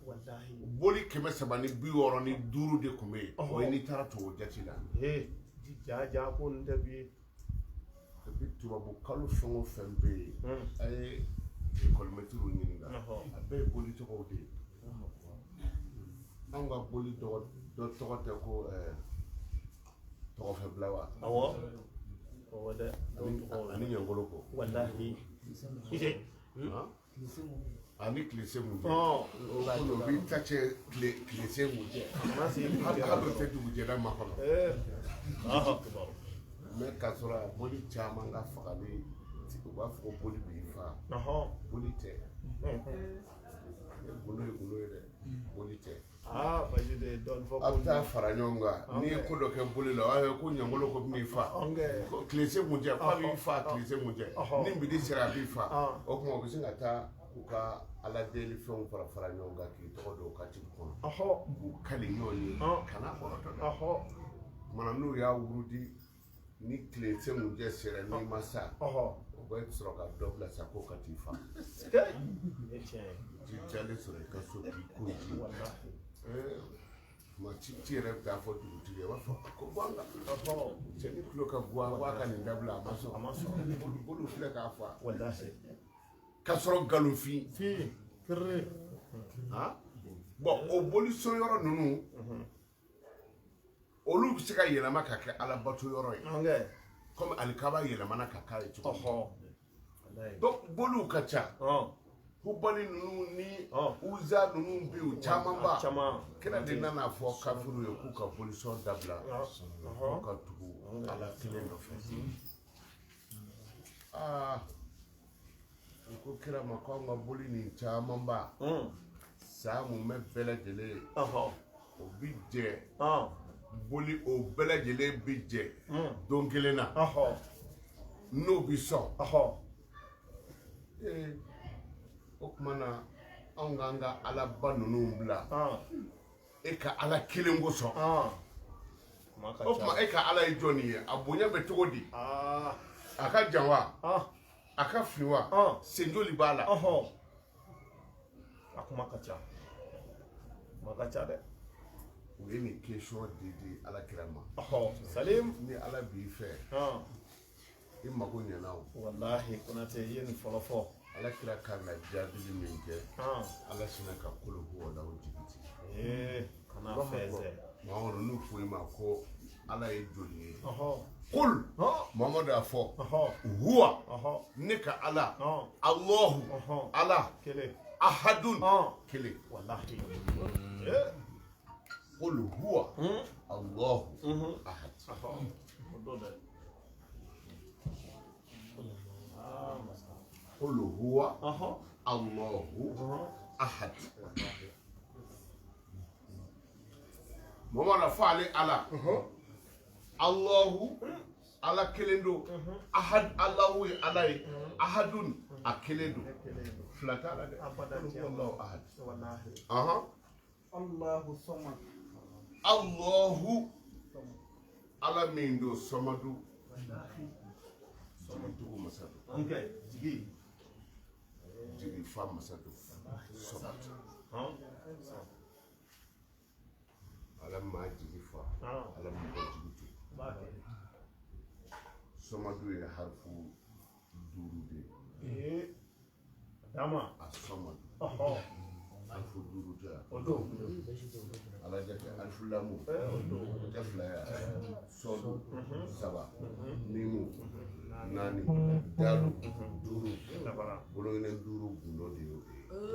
boli 365 de tun bɛ yen. O ye n'i taara tubabu jate la. Ja ko nin tɛ bi. Depuis tubabu kalo fɛn o fɛn bɛ yen, a ye ekɔlimɛtiriw ɲininka, a bɛɛ ye boli tɔgɔw de ye. Anw ka boli dɔ tɔgɔ tɛ ko tɔgɔfɛbila wa? Awɔ. Awɔ dɛ. Ani ɲangolo ko. Walahi. Ani tilese mun jɛ. O b'i ta cɛ tilese mun jɛ. Hali o tɛ dugujɛda makɔnɔ. Mais k'a sɔrɔ a boli caman ka fagali, u b'a fɔ ko boli b'i fa. Boli tɛ. Gundo ye gundo ye dɛ. Boli tɛ. A bɛ taa fara ɲɔgɔn kan. N'i ye ko dɔ kɛ boli la, o b'a fɔ ko ɲangolo ko bɛn'i fa. Tilese mun jɛ, k'a b'i fa tilese mun jɛ. Ni midi sera a b'i fa. O tuma u bɛ sin ka taa u ka ala deli fɛnw fara fara ɲɔgɔn kan k'i tɔgɔ don u ka ci kɔnɔ. K'u kali ɲɔgɔn ye kana kɔrɔtɔ dɛ. Kumana n'u y'a wurudi Ni tile senkunjɛ sera n'i ma sa, o bɛ sɔrɔ ka dɔ bila sa k'o ka t'i fa. Ji cayalen sɔrɔ i ka so k'i ko ji. Tuma ci yɛrɛ bɛ taa fɔ dugutigi ye, a b'a fɔ ko bɔ an kan. Cɛnin tulo ka go a ko a ka nin dabila, a ma sɔn. A ma sɔn. Bolo filɛ k'a fa. K'a sɔrɔ nkalonfin. Bon, o boliso yɔrɔ ninnu, olu bɛ se ka yɛlɛma ka kɛ alabato yɔrɔ ye. Komi alikaba yɛlɛmana ka k'a ye cogo min. Donc boliw ka ca. Hubali ninnu ni Uza ninnu bɛ yen, o camanba. Kira de nana fɔ kafiriw ye k'u ka bolisɔn dabila, k'u ka tugu Ala kelen nɔfɛ. Aa, u ko kira ma k'anw ka boli nin camanba, san mun bɛ bɛɛ lajɛlen, o bi jɛ boli, o bɛɛ lajɛlen bi jɛ don kelen na, n'o bi sɔn. Ee, o tuma na anw k'an ka alaba ninnu bila e ka Ala kelen kosɔn. O tuma e ka Ala ye jɔnni ye? A bonya bɛ cogo di? A ka jan wa? A ka fin wa? Sen joli b'a la? A kuma ka ca. Kuma ka ca dɛ. U ye nin question de di Ala kira ma. Salim. Ni Ala b'i fɛ, i mago ɲɛna o. Walahi Konate, i ye nin fɔlɔ fɔ. Ala kira kan ka jaabili min kɛ, Ala sinna ka kolo huwalahu jigi ten. Ee, kana fɛnsɛ. Mamadu, n'u ko i ma ko Ala ye joli ye? Kul, Mamadu y'a fɔ, huwa, ne ka Ala, Allahu, Ala, ahadun, kelen. Walahi. Kul huwa Allahu ahad. Kul huwa Allahu ahad. Mamadu fɔ ale Ala. Allahu, Ala kelen don. Ahad, Allahu ye Ala ye. Ahadun, a kelen don. Fila t'a la dɛ. Allahu ahad. Allahu samad. Allahu, Ala min don samadu. Jigitugu masa don. Jigi. Jigi fa masa don. Samad. Ala maa jigi fa. Ala mɔgɔ jigi to. Samadu ye harifu 5 de ye. Dama. A samadu. Harifu 5 tɛ yan. O don. Ala jate harifu lamu. O tɛ 2 ye. Sɔdu 3, mimu 4, dalu 5. Bolonkelen 5 gundo de y'o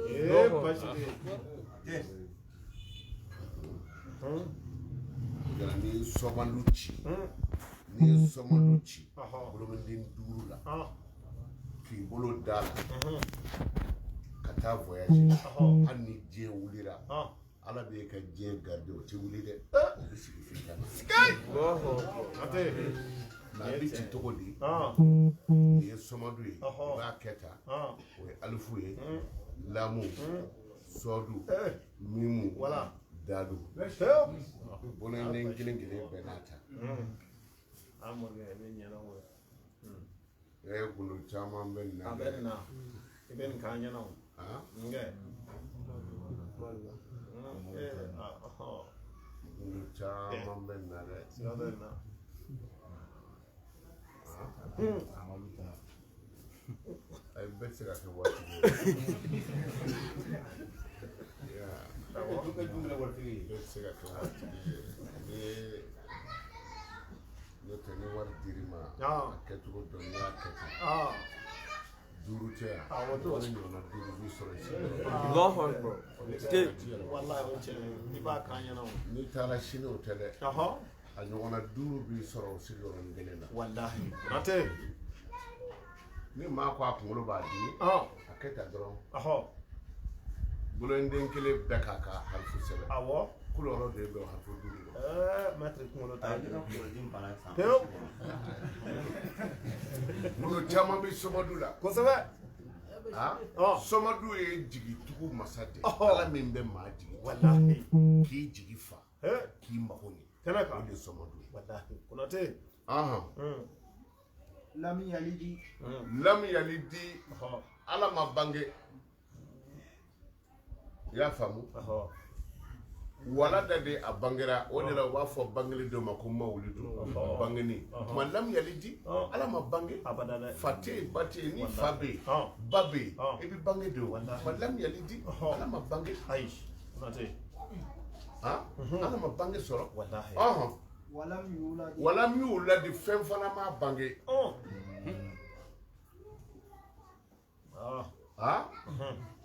ye. Basi de. N'i ye sɔmadu ci, n'i ye sɔmadu ci bolonkelen 5 la, k'i bolo da la ka taa voyage, hali ni diɲɛ wulira, Ala b'e ka diɲɛ garder, o tɛ wuli dɛ, o bɛ sigi f'i ka na. Mais a bɛ ci cogo di? N'i ye sɔmadu ye, i b'a kɛ tan, o ye alifu ye, lamu, sɔdu, mimu, dadu. Bolonkelen kelen kelen bɛɛ n'a ta. Gundo caman bɛ nin na. A bɛ nin na. I bɛ nin k'an ɲɛna o. Gundo caman bɛ nin na dɛ. Siga tɛ nin na. Ayi, bɛɛ tɛ se ka kɛ waati ye. Bɛɛ tɛ se ka kɛ waati ye. Ni n'o tɛ, ni wari dir'i ma, a kɛcogo dɔn, n'i y'a kɛ ten. 5 tɛ yan. Wari ɲɔgɔnna 5 b'i sɔrɔ i sigiyɔrɔ. Allahu akbar. Walahi o tiɲɛ, i b'a k'an ɲɛna o. N'i taara sini, o tɛ dɛ. A ɲɔgɔnna 5 b'i sɔrɔ o sigiyɔrɔnin kelen na. Walahi. Konate. Ni maa ko a kunkolo b'a dimi, a kɛ tan dɔrɔn. Bolonden kelen bɛɛ k'a ka harifu sɛbɛn. Awɔ. Kulɔrɔ de bɛ harifu 5 la. Maître kunkolo t'a dimi. Pewu. Gundo caman bɛ sɔmadu la. Kosɛbɛ. Sɔmadu ye jigitugu masa de ye. Ala min bɛ maa jigi. Walahi. K'i jigi fa. K'i mago ɲɛ. Kɛnɛ kan. O de ye sɔmadu ye. Walahi. Konate. Lam yalidi. Lam yalidi. Ala ma bange. I y'a faamu? Walada de a bangera o de la u b'a fɔ bangeli dɔ ma ko mawulidu bangeni tuma lam yalidi ala ma bange fa tɛ yen ba tɛ yen ni fa bɛ yen ba bɛ yen i bɛ bange de o tuma lam yalidi ala ma bange ayi ala ma bange sɔrɔ walam yuladi fɛn fana ma bange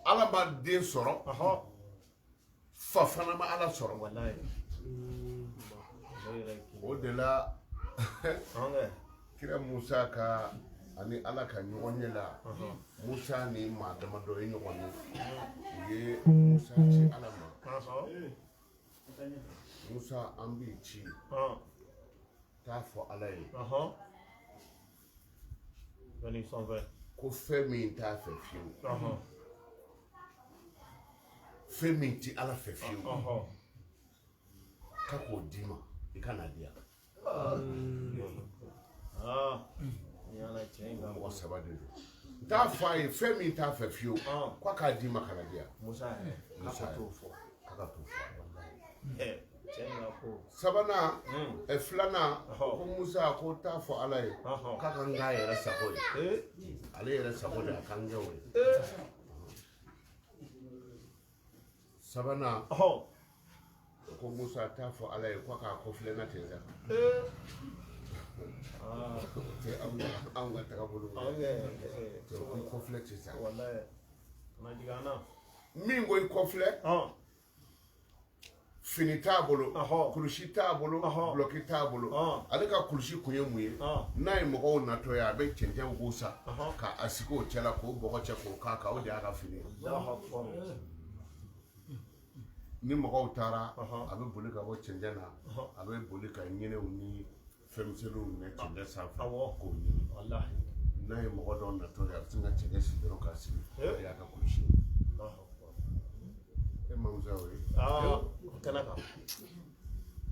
ala ma den sɔrɔ fa fana ma ala sɔrɔ o de la kira Musa ka ani ala ka ɲɔgɔn ye la Musa ni maa damadɔ ye ɲɔgɔn ye u ye Musa ci ala ma Musa an b'i ci t'a fɔ ala ye ko fɛn min t'a fɛ fiyewu fɛn min ti ala fɛ fiyewu k'a k'o d'i ma i ka n'a di yan mɔgɔ saba de don n t'a fɔ a ye fɛn min t'a fɛ fiyewu k'a k'a d'i ma ka n'a di yan Musa yɛrɛ k'a ka t'o fɔ k'a ka t'o fɔ sabanan filanan ko Musa ko t'a fɔ ala ye k'a ka n k'a yɛrɛ sago ye ale yɛrɛ sago de a ka n kɛ o ye sabanan ko Musa t'a fɔ ala ye ko k'a kɔfilɛ na ten sa anw ka tagabolo ye kɔfilɛ ten sa min ko i kɔfilɛ fini t'a bolo kulusi t'a bolo dulɔki t'a bolo ale ka kulusi kun ye mun ye n'a ye mɔgɔw natɔ ye a bɛ cɛncɛn ko sa k'a sigi o cɛ la k'o bɔgɔ cɛ k'o k'a kan o de y'a ka fini ye ni mɔgɔw taara a bɛ boli ka bɔ cɛncɛn na a bɛ boli ka ɲinɛw ni fɛnmisɛnninw minɛ cɛncɛn sanfɛ k'o ɲini n'a ye mɔgɔ dɔw natɔ ye a bɛ sin ka cɛncɛn sigi dɔrɔn k'a sigi o de y'a ka kulusi ye e ma musa o ye kɛnɛ kan o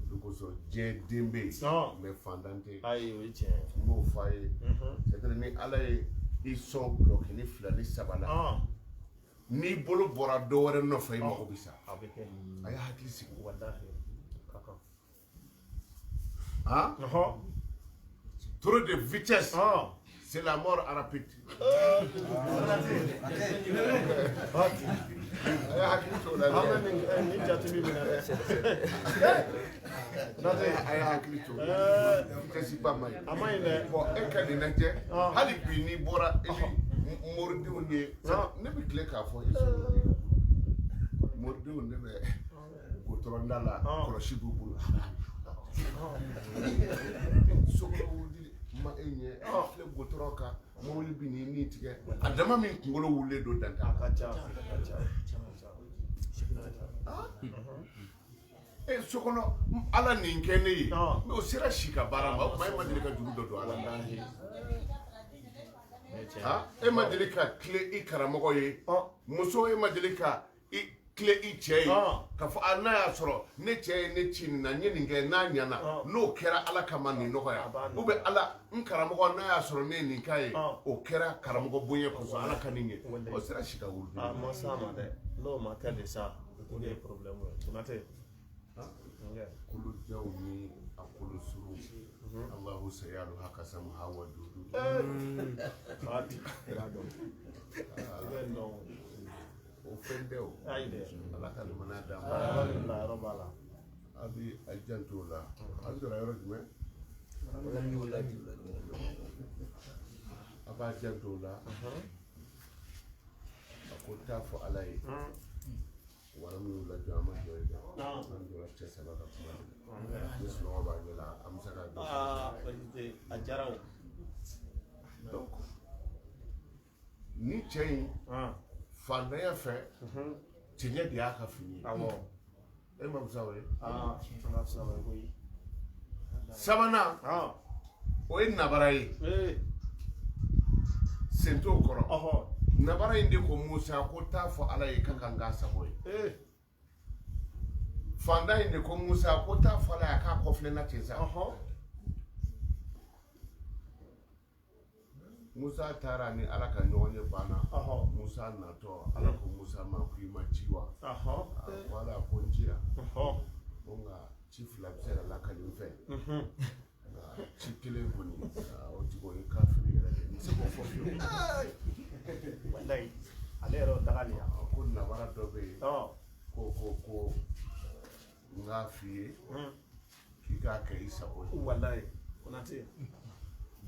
de kosɔn diɲɛ den bɛ yen mais fantan tɛ yen ayi o ye tiɲɛ ye n b'o fɔ a ye c'est à dire ni ala ye i sɔn dulɔkini fila ni saba la n'i bolo bɔra dɔ wɛrɛ nɔfɛ i mago bɛ sa a bɛ kɛ a y'a hakili sigi walahi ka kan trop de vitesse c'est la mort rapide. A y'a hakili t'o la dɛ. Nin jate b'i minɛ dɛ. A y'a hakili t'o la. Vitesse ba man ɲi. A man ɲi dɛ. Bon e ka nin lajɛ hali bi n'i bɔra e bi moridenw ye ne bɛ tile k'a fɔ e moridenw ne bɛ goudron da la kɔlɔsi b'u bolo. Sokɔnɔ wuli ma e ɲɛ filɛ goudron kan mobili bɛ n'i ni tigɛ a dama min kunkolo wulilen don dan t'a la. A ka ca a ka ca. E so kɔnɔ ala nin kɛ ne ye mais o sera si ka baara ma o tuma e ma deli ka juru dɔ don ala la e ma deli ka tile i karamɔgɔ ye muso e ma deli ka i tile i cɛ ye k'a fɔ a n'a y'a sɔrɔ ne cɛ ye ne ci nin na n ye nin kɛ n'a ɲɛna n'o kɛra ala kama nin nɔgɔya ou bien ala n karamɔgɔ n'a y'a sɔrɔ ne ye nin k'a ye o kɛra karamɔgɔ bonya kosɔn ala ka nin ɲɛ o sera si ka wuli. A ma s'a ma dɛ n'o ma kɛ de sa o de ye problème ye Konate. Kolojaw ni a kolo suru Allahu sayalu haka samu hawa dudu. Fati. O fɛn tɛ o. Ayi dɛ. Ala ka limaniya d'an ma. Alhamdulilayi yɔrɔ b'a la. A bɛ a janto o la. An jɔra yɔrɔ jumɛn? A b'a janto o la. A ko t'a fɔ ala ye. Wara minnu lajɔ an ma jɔ yen dɛ. An jɔra cɛ saba ka kuma de la. Ni sunɔgɔ b'a ɲɛ la an bɛ se ka dɔ. A diyara o. Donc ni cɛ in fantanya fɛ cɛncɛn de y'a ka fini ye. Awɔ. E ma fisa o ye. Aa an ka fisa o ye koyi. Sabanan o ye nabara ye. Sen t'o kɔrɔ. Nabara in de ko Musa ko t'a fɔ ala ye k'a ka n k'a sago ye. Fantan in de ko Musa ko t'a fɔ ala ye a k'a kɔfilɛ na ten sa. Musa taara ni Ala ka ɲɔgɔn ye banna. Musa natɔ, Ala ko Musa ma ko i ma ci wa? A ko Ala, ko n cira. Ko nka ci fila bɛ se ka lakali n fɛ. Nka ci kelen kɔni, o tigi o ye kafiri yɛrɛ de ye. N tɛ se k'o fɔ fiyewu. Walayi, ale yɛrɛ o tagali yan. Ko nabara dɔ bɛ yen. Ko n k'a f'i ye k'i k'a kɛ i sago ye. Walayi, Konate.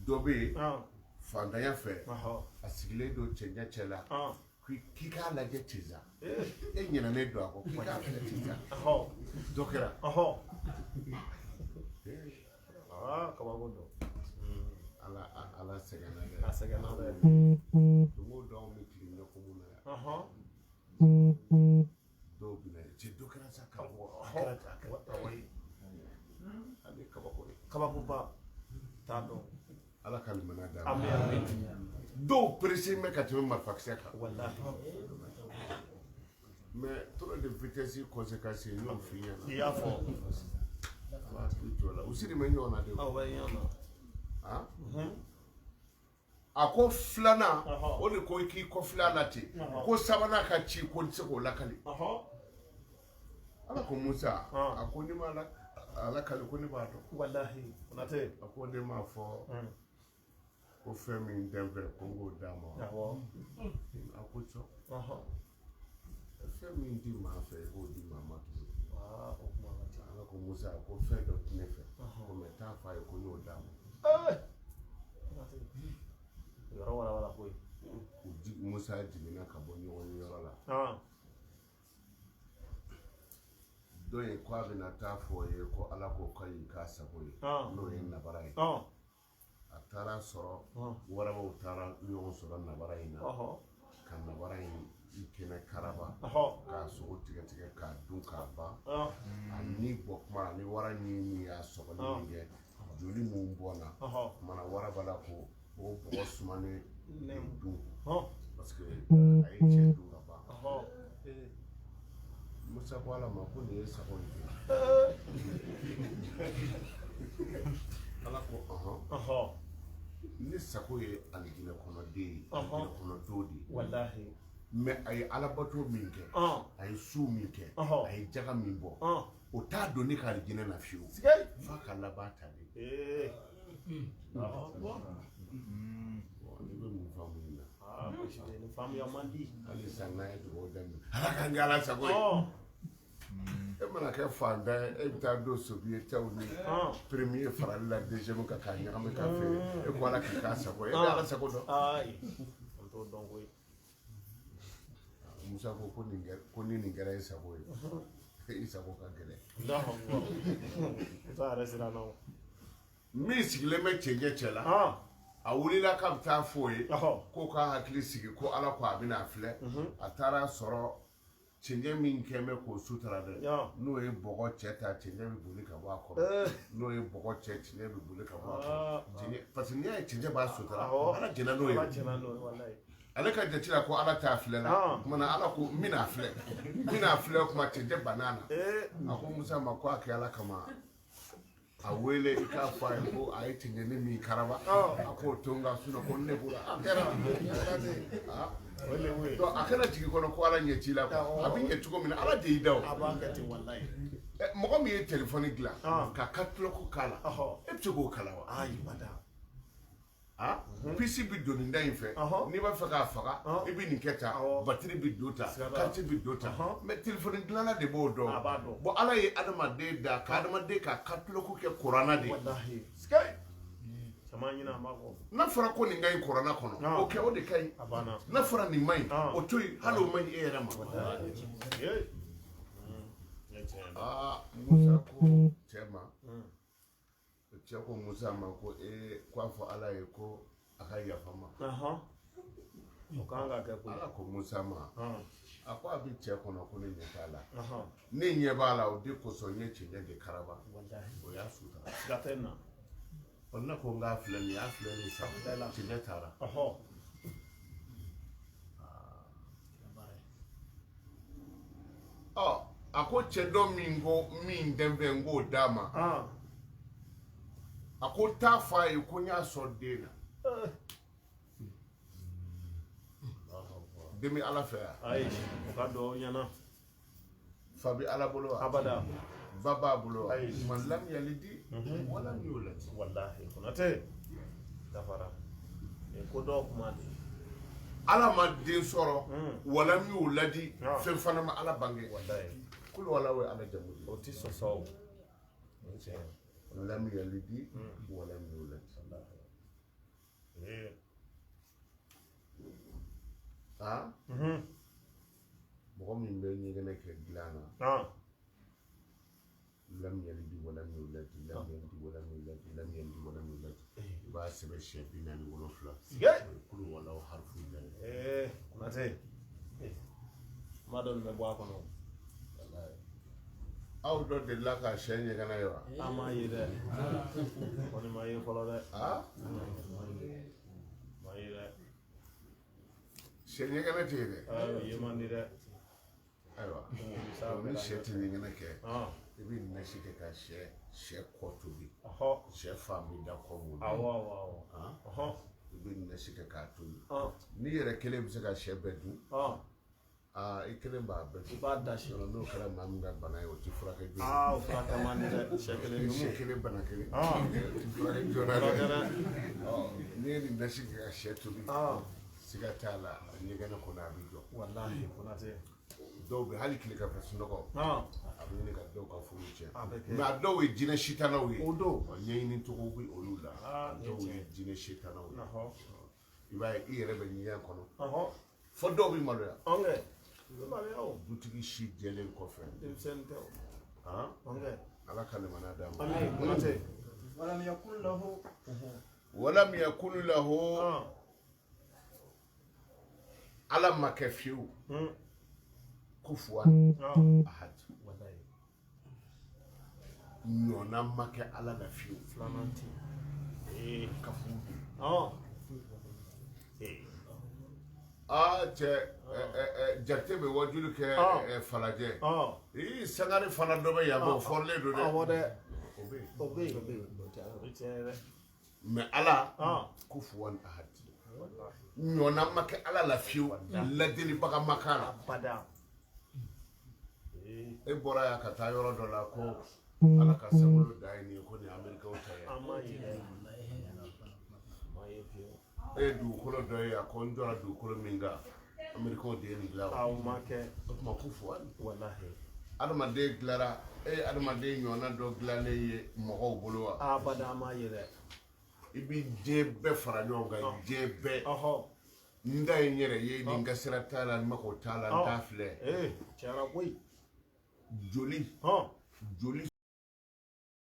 Dɔ bɛ yen fantanya fɛ, a sigilen don cɛncɛn cɛ la, k'i k'a lajɛ tiza, e ɲinɛnen don a kɔ, k'i k'a lajɛ tiza. Dɔ kɛra. Kabako don. Ala sɛgɛnna dɛ. A sɛgɛnna dɛ. Don o don anw bɛ tilen ɲɛkumu na yan. Dɔw bɛ na cɛ dɔ kɛra sa karamɔgɔ. A kɛra ten, a kɛra ten. Ale kabako ye. Kabakoba t'a dɔn. Ala ka limaniya d'a ma. Ami ami. Dɔw pressé bɛ ka tɛmɛ marifakisɛ kan. Walahi. Mais trop de vitesse conséquence n y'o f'i ɲɛna. I y'a fɔ. A b'a hakili to a la. U siri bɛ ɲɔgɔn na de. Aw bɛ ɲɔgɔn na. A ko filanan, o de ko i k'i kɔfilɛ a la ten. Ko sabanan ka ci ko n tɛ se k'o lakali. Ala ko Musa, a ko ni ma lakali ko ne b'a dɔn. Walahi, Konate. A ko ne m'a fɔ ko fɛn min tɛ n fɛ ko n k'o d'a ma. A ko sɔn. Fɛn min di maa fɛ i b'o di maa ma tugun. Ala ko Musa, ko fɛn dɔ tɛ ne fɛ. Ko mɛ taa f'a ye ko n y'o d'a ma. Yɔrɔ walawala koyi. Musa jiginna ka bɔ ɲɔgɔn ye yɔrɔ la. Dɔ ye ko a bɛna taa fɔ o ye ko Ala ko k'a y'i k'a sago ye. N'o ye nabara ye. A taara sɔrɔ warabaw taara ɲɔgɔn sɔrɔ nabara in na. Ka nabara in kɛnɛ karaba. K'a sogo tigɛ tigɛ k'a dun k'a ban. A ni bɔ kuma la ni wara ni min y'a sɔgɔli min kɛ, joli mun bɔnna. Kumana waraba la ko o bɔgɔ sumanen dun. Parce que a ye cɛ dun ka ban. Musa ko Ala ma ko nin ye sago ye. Ala ko ɔhɔn. Ne sago ye alijinɛ kɔnɔden ye, alijinɛ kɔnɔdon de ye. Walahi. Mais a ye alabato min kɛ, a ye su min kɛ, a ye jaga min bɔ, o t'a don ne ka alijinɛ na fiyewu. F'a ka laban ta de. Ne bɛ mun faamu nin na? Nin faamuya man di. Hali sisan n'an ye dugawu daminɛ, Ala k'an kɛ Ala sago ye. E mana kɛ fantan ye, e bɛ taa don sobiye cɛw ni premier farali la deuxième kan k'a ɲagami k'a feere, e ko Ala k'i k'a sago ye, e bɛ Ala sago dɔn. Ayi, an t'o dɔn koyi. Musa ko ko ni nin kɛra e sago ye, i sago ka gɛlɛn. Musa yɛrɛ siranna o. Min sigilen bɛ cɛncɛn cɛ la, a wulila k'a bɛ taa f'o ye, ko k'a hakili sigi ko Ala ko a bɛna a filɛ. A taara sɔrɔ cɛncɛn min kɛn bɛ k'o sutura dɛ, n'o ye bɔgɔ cɛ ta, cɛncɛn bɛ boli ka bɔ a kɔrɔ. N'o ye bɔgɔ cɛ, cɛncɛn bɛ boli ka bɔ a kɔrɔ. Parce que n'i y'a ye cɛncɛn b'a sutura, Ala jɛnna n'o ye. Ale ka jate la ko Ala t'a filɛ la, kumana Ala ko n bɛna filɛ, n bɛna filɛ, o kuma cɛncɛn banna na. A ko Musa ma ko a kɛ Ala kama, a wele i k'a fɔ a ye ko a ye cɛncɛnni min karaba, a k'o to n ka sunɔ ko ne bolo a kɛra. Donc a kana jigin kɔnɔ ko Ala ɲɛ t'i la, a bɛ ɲɛ cogo min na Ala de y'i da o. A b'a kɛ ten walayi. Mɔgɔ min ye telefɔni dilan ka katulɔku k'a la, e bɛ se k'o kala wa? Ayi, bada. Pisi bɛ don nin da in fɛ, n'i b'a fɛ k'a faga, i bɛ nin kɛ tan, batiri bɛ don tan, kariti bɛ don tan. Mais telefɔni dilanna de b'o dɔn. Bon Ala ye adamaden da ka adamaden ka katulɔku kɛ kuranna de ye. N'a fɔra ko nin ka ɲi kuranna kɔnɔ, o kɛ o de ka ɲi. N'a fɔra nin man ɲi, o to yen, hali o man ɲi e yɛrɛ ma. Musa ko cɛ ma, cɛ ko Musa ma ko ee, k'a fɔ Ala ye ko a ka yafa ma. O kan ka kɛ koyi. Ala ko Musa ma, a ko a bɛ cɛ kɔnɔ ko ne ɲɛ t'a la. Ne ɲɛ b'a la, o de kosɔn n ye cɛncɛn de karaba. O y'a sutura. Siga tɛ n na. Ne ko n k'a filɛ nin ye, a filɛ nin ye sa, cɛncɛn taara. A ko cɛ dɔ min ko min tɛ n fɛ n k'o d'a ma. A ko taa f'a ye ko n y'a sɔn den na. Den bɛ Ala fɛ yan. Ayi, o ka duwawu ɲɛna. Fa bɛ Ala bolo wa? Abada. Ba b'a bolo wa? Ayi. Man lam yalidi walam yulad. Wallahi Konate dafara nin ko dɔw kuma de. Ala ma den sɔrɔ, walam yuladi, Ah. fɛn fana ma Ala bange. Wallahi. Kulu wala o ye Ala jamu de ye. O ti sɔsɔ o. O ye tiɲɛ ye. Lam yalidi walam yulad. Ee. Ah? Mɔgɔ min bɛ ɲɛgɛnɛ kɛ dilan na, Ah. lam yalidi walam yulad, lam yalidi walam yulad, lam yalidi walam yulad, i b'a sɛbɛn siɲɛ 47. Sige. O ye kulu wala o harifu da ye. Ee Konate. Ee. Kuma dɔ nin bɛ bɔ a kɔnɔ. Wallahi. Aw dɔ delila ka sɛ ɲɛgɛnɛ ye wa? An m'a ye dɛ. Kɔni ma ye fɔlɔ dɛ. Ah? Ma ye dɛ. Sɛ ɲɛgɛnɛ tɛ yen dɛ. Aa, o ye man di dɛ. Ayiwa, Sa ni sɛ tɛ ɲɛgɛnɛ kɛ, Ah. i bɛ nasi kɛ ka sɛ kɔ tobi. Ɔhɔ. Sɛ fan bɛ da kɔ mun na? Awɔ awɔ awɔ. Ah? Ɔhɔ. I bɛ nasi kɛ k'a tobi. Ah. N'i yɛrɛ kelen bɛ se ka sɛ bɛɛ dun, Ah. aa, i kelen b'a bɛɛ I dun. b'a da si. Yɔrɔ n'o kɛra maa min ka bana ye, o tɛ furakɛ joona. Aa, o furakɛ man di dɛ. Sɛ kelen Sɛ dumu. kelen bana kelen. Ah. O tɛ furakɛ joona Furakɛ dɛ. dɛ. Ɔ, n'i ye nin nasi kɛ ka sɛ tobi, Ah. siga t'a la, a ɲɛgɛnɛ kɔnɔ a bɛ jɔ. Wallahi Konate. Dɔw bɛ hali tile ka fɛ sunɔgɔ, Ah. a bɛ ɲini ka dɔw ka furu tiɲɛ. A bɛ kɛ. Mais a dɔw ye jinɛ sitanaw ye. O don. Ɔ, ɲɛɲini cogo bɛ olu la. Ah, nin ye Dɔw tiɲɛ ye ye. jinɛ sitanaw ye. Ɔhɔ. I b'a ye i yɛrɛ bɛ ɲɛgɛn kɔnɔ. Ɔhɔ. Fo dɔw bɛ maloya. Ɔnkɛ. I bɛ maloya o. Dutigi si jɛlen kɔfɛ. Denmisɛnnin tɛ o. Han? Ɔnkɛ. Ala ka limaniya d'a ma. Ami Konate. ولم يكن له Walam yakun lahu. Ah. Ala ma kɛ fiyewu. Kufuwan Ah. ahad. Wallahi. Ɲɔnna ma kɛ Ala la fiyewu. Filanan tɛ. Ee. Kafu. Ah. Ee. Aa cɛ, Jakite bɛ wajulu kɛ Ah. Falajɛ. Ah. Ii, Sangare fana dɔ bɛ yan, o fɔrilen don dɛ. Awɔ dɛ. O bɛ yen. O bɛ yen. O bɛ yen. O ye tiɲɛ ye dɛ. Mais Ala, Ah. kufuwan ahad. Ɲɔnna ma kɛ Ala la fiyewu. Ladelibaga ma k'a la. Abada. Ee. E bɔra yan ka taa yɔrɔ dɔ la ko Ala ka sankolo da ye nin ye, ko nin ye Amerikɛnw ta ye. An m'a ye dɛ. An m'a ye fiyewu. E ye dugukolo dɔ ye, a ko n jɔra dugukolo min kan, Amerikɛnw de ye nin dilan. Aw ma kɛ. O tuma kufuwan. Wallahi. Adamaden dilara, e ye adamaden ɲɔgɔnna dɔ dilannen ye mɔgɔw bolo wa? Abada an m'a ye dɛ. I bi diɲɛ bɛɛ fara ɲɔgɔn kan, diɲɛ bɛɛ. Ɔhɔ. N da ye n yɛrɛ ye, nin ka sira t'a la, n mako t'a la, n t'a filɛ. Ee, cayara koyi. Joli, Hɔn. joli.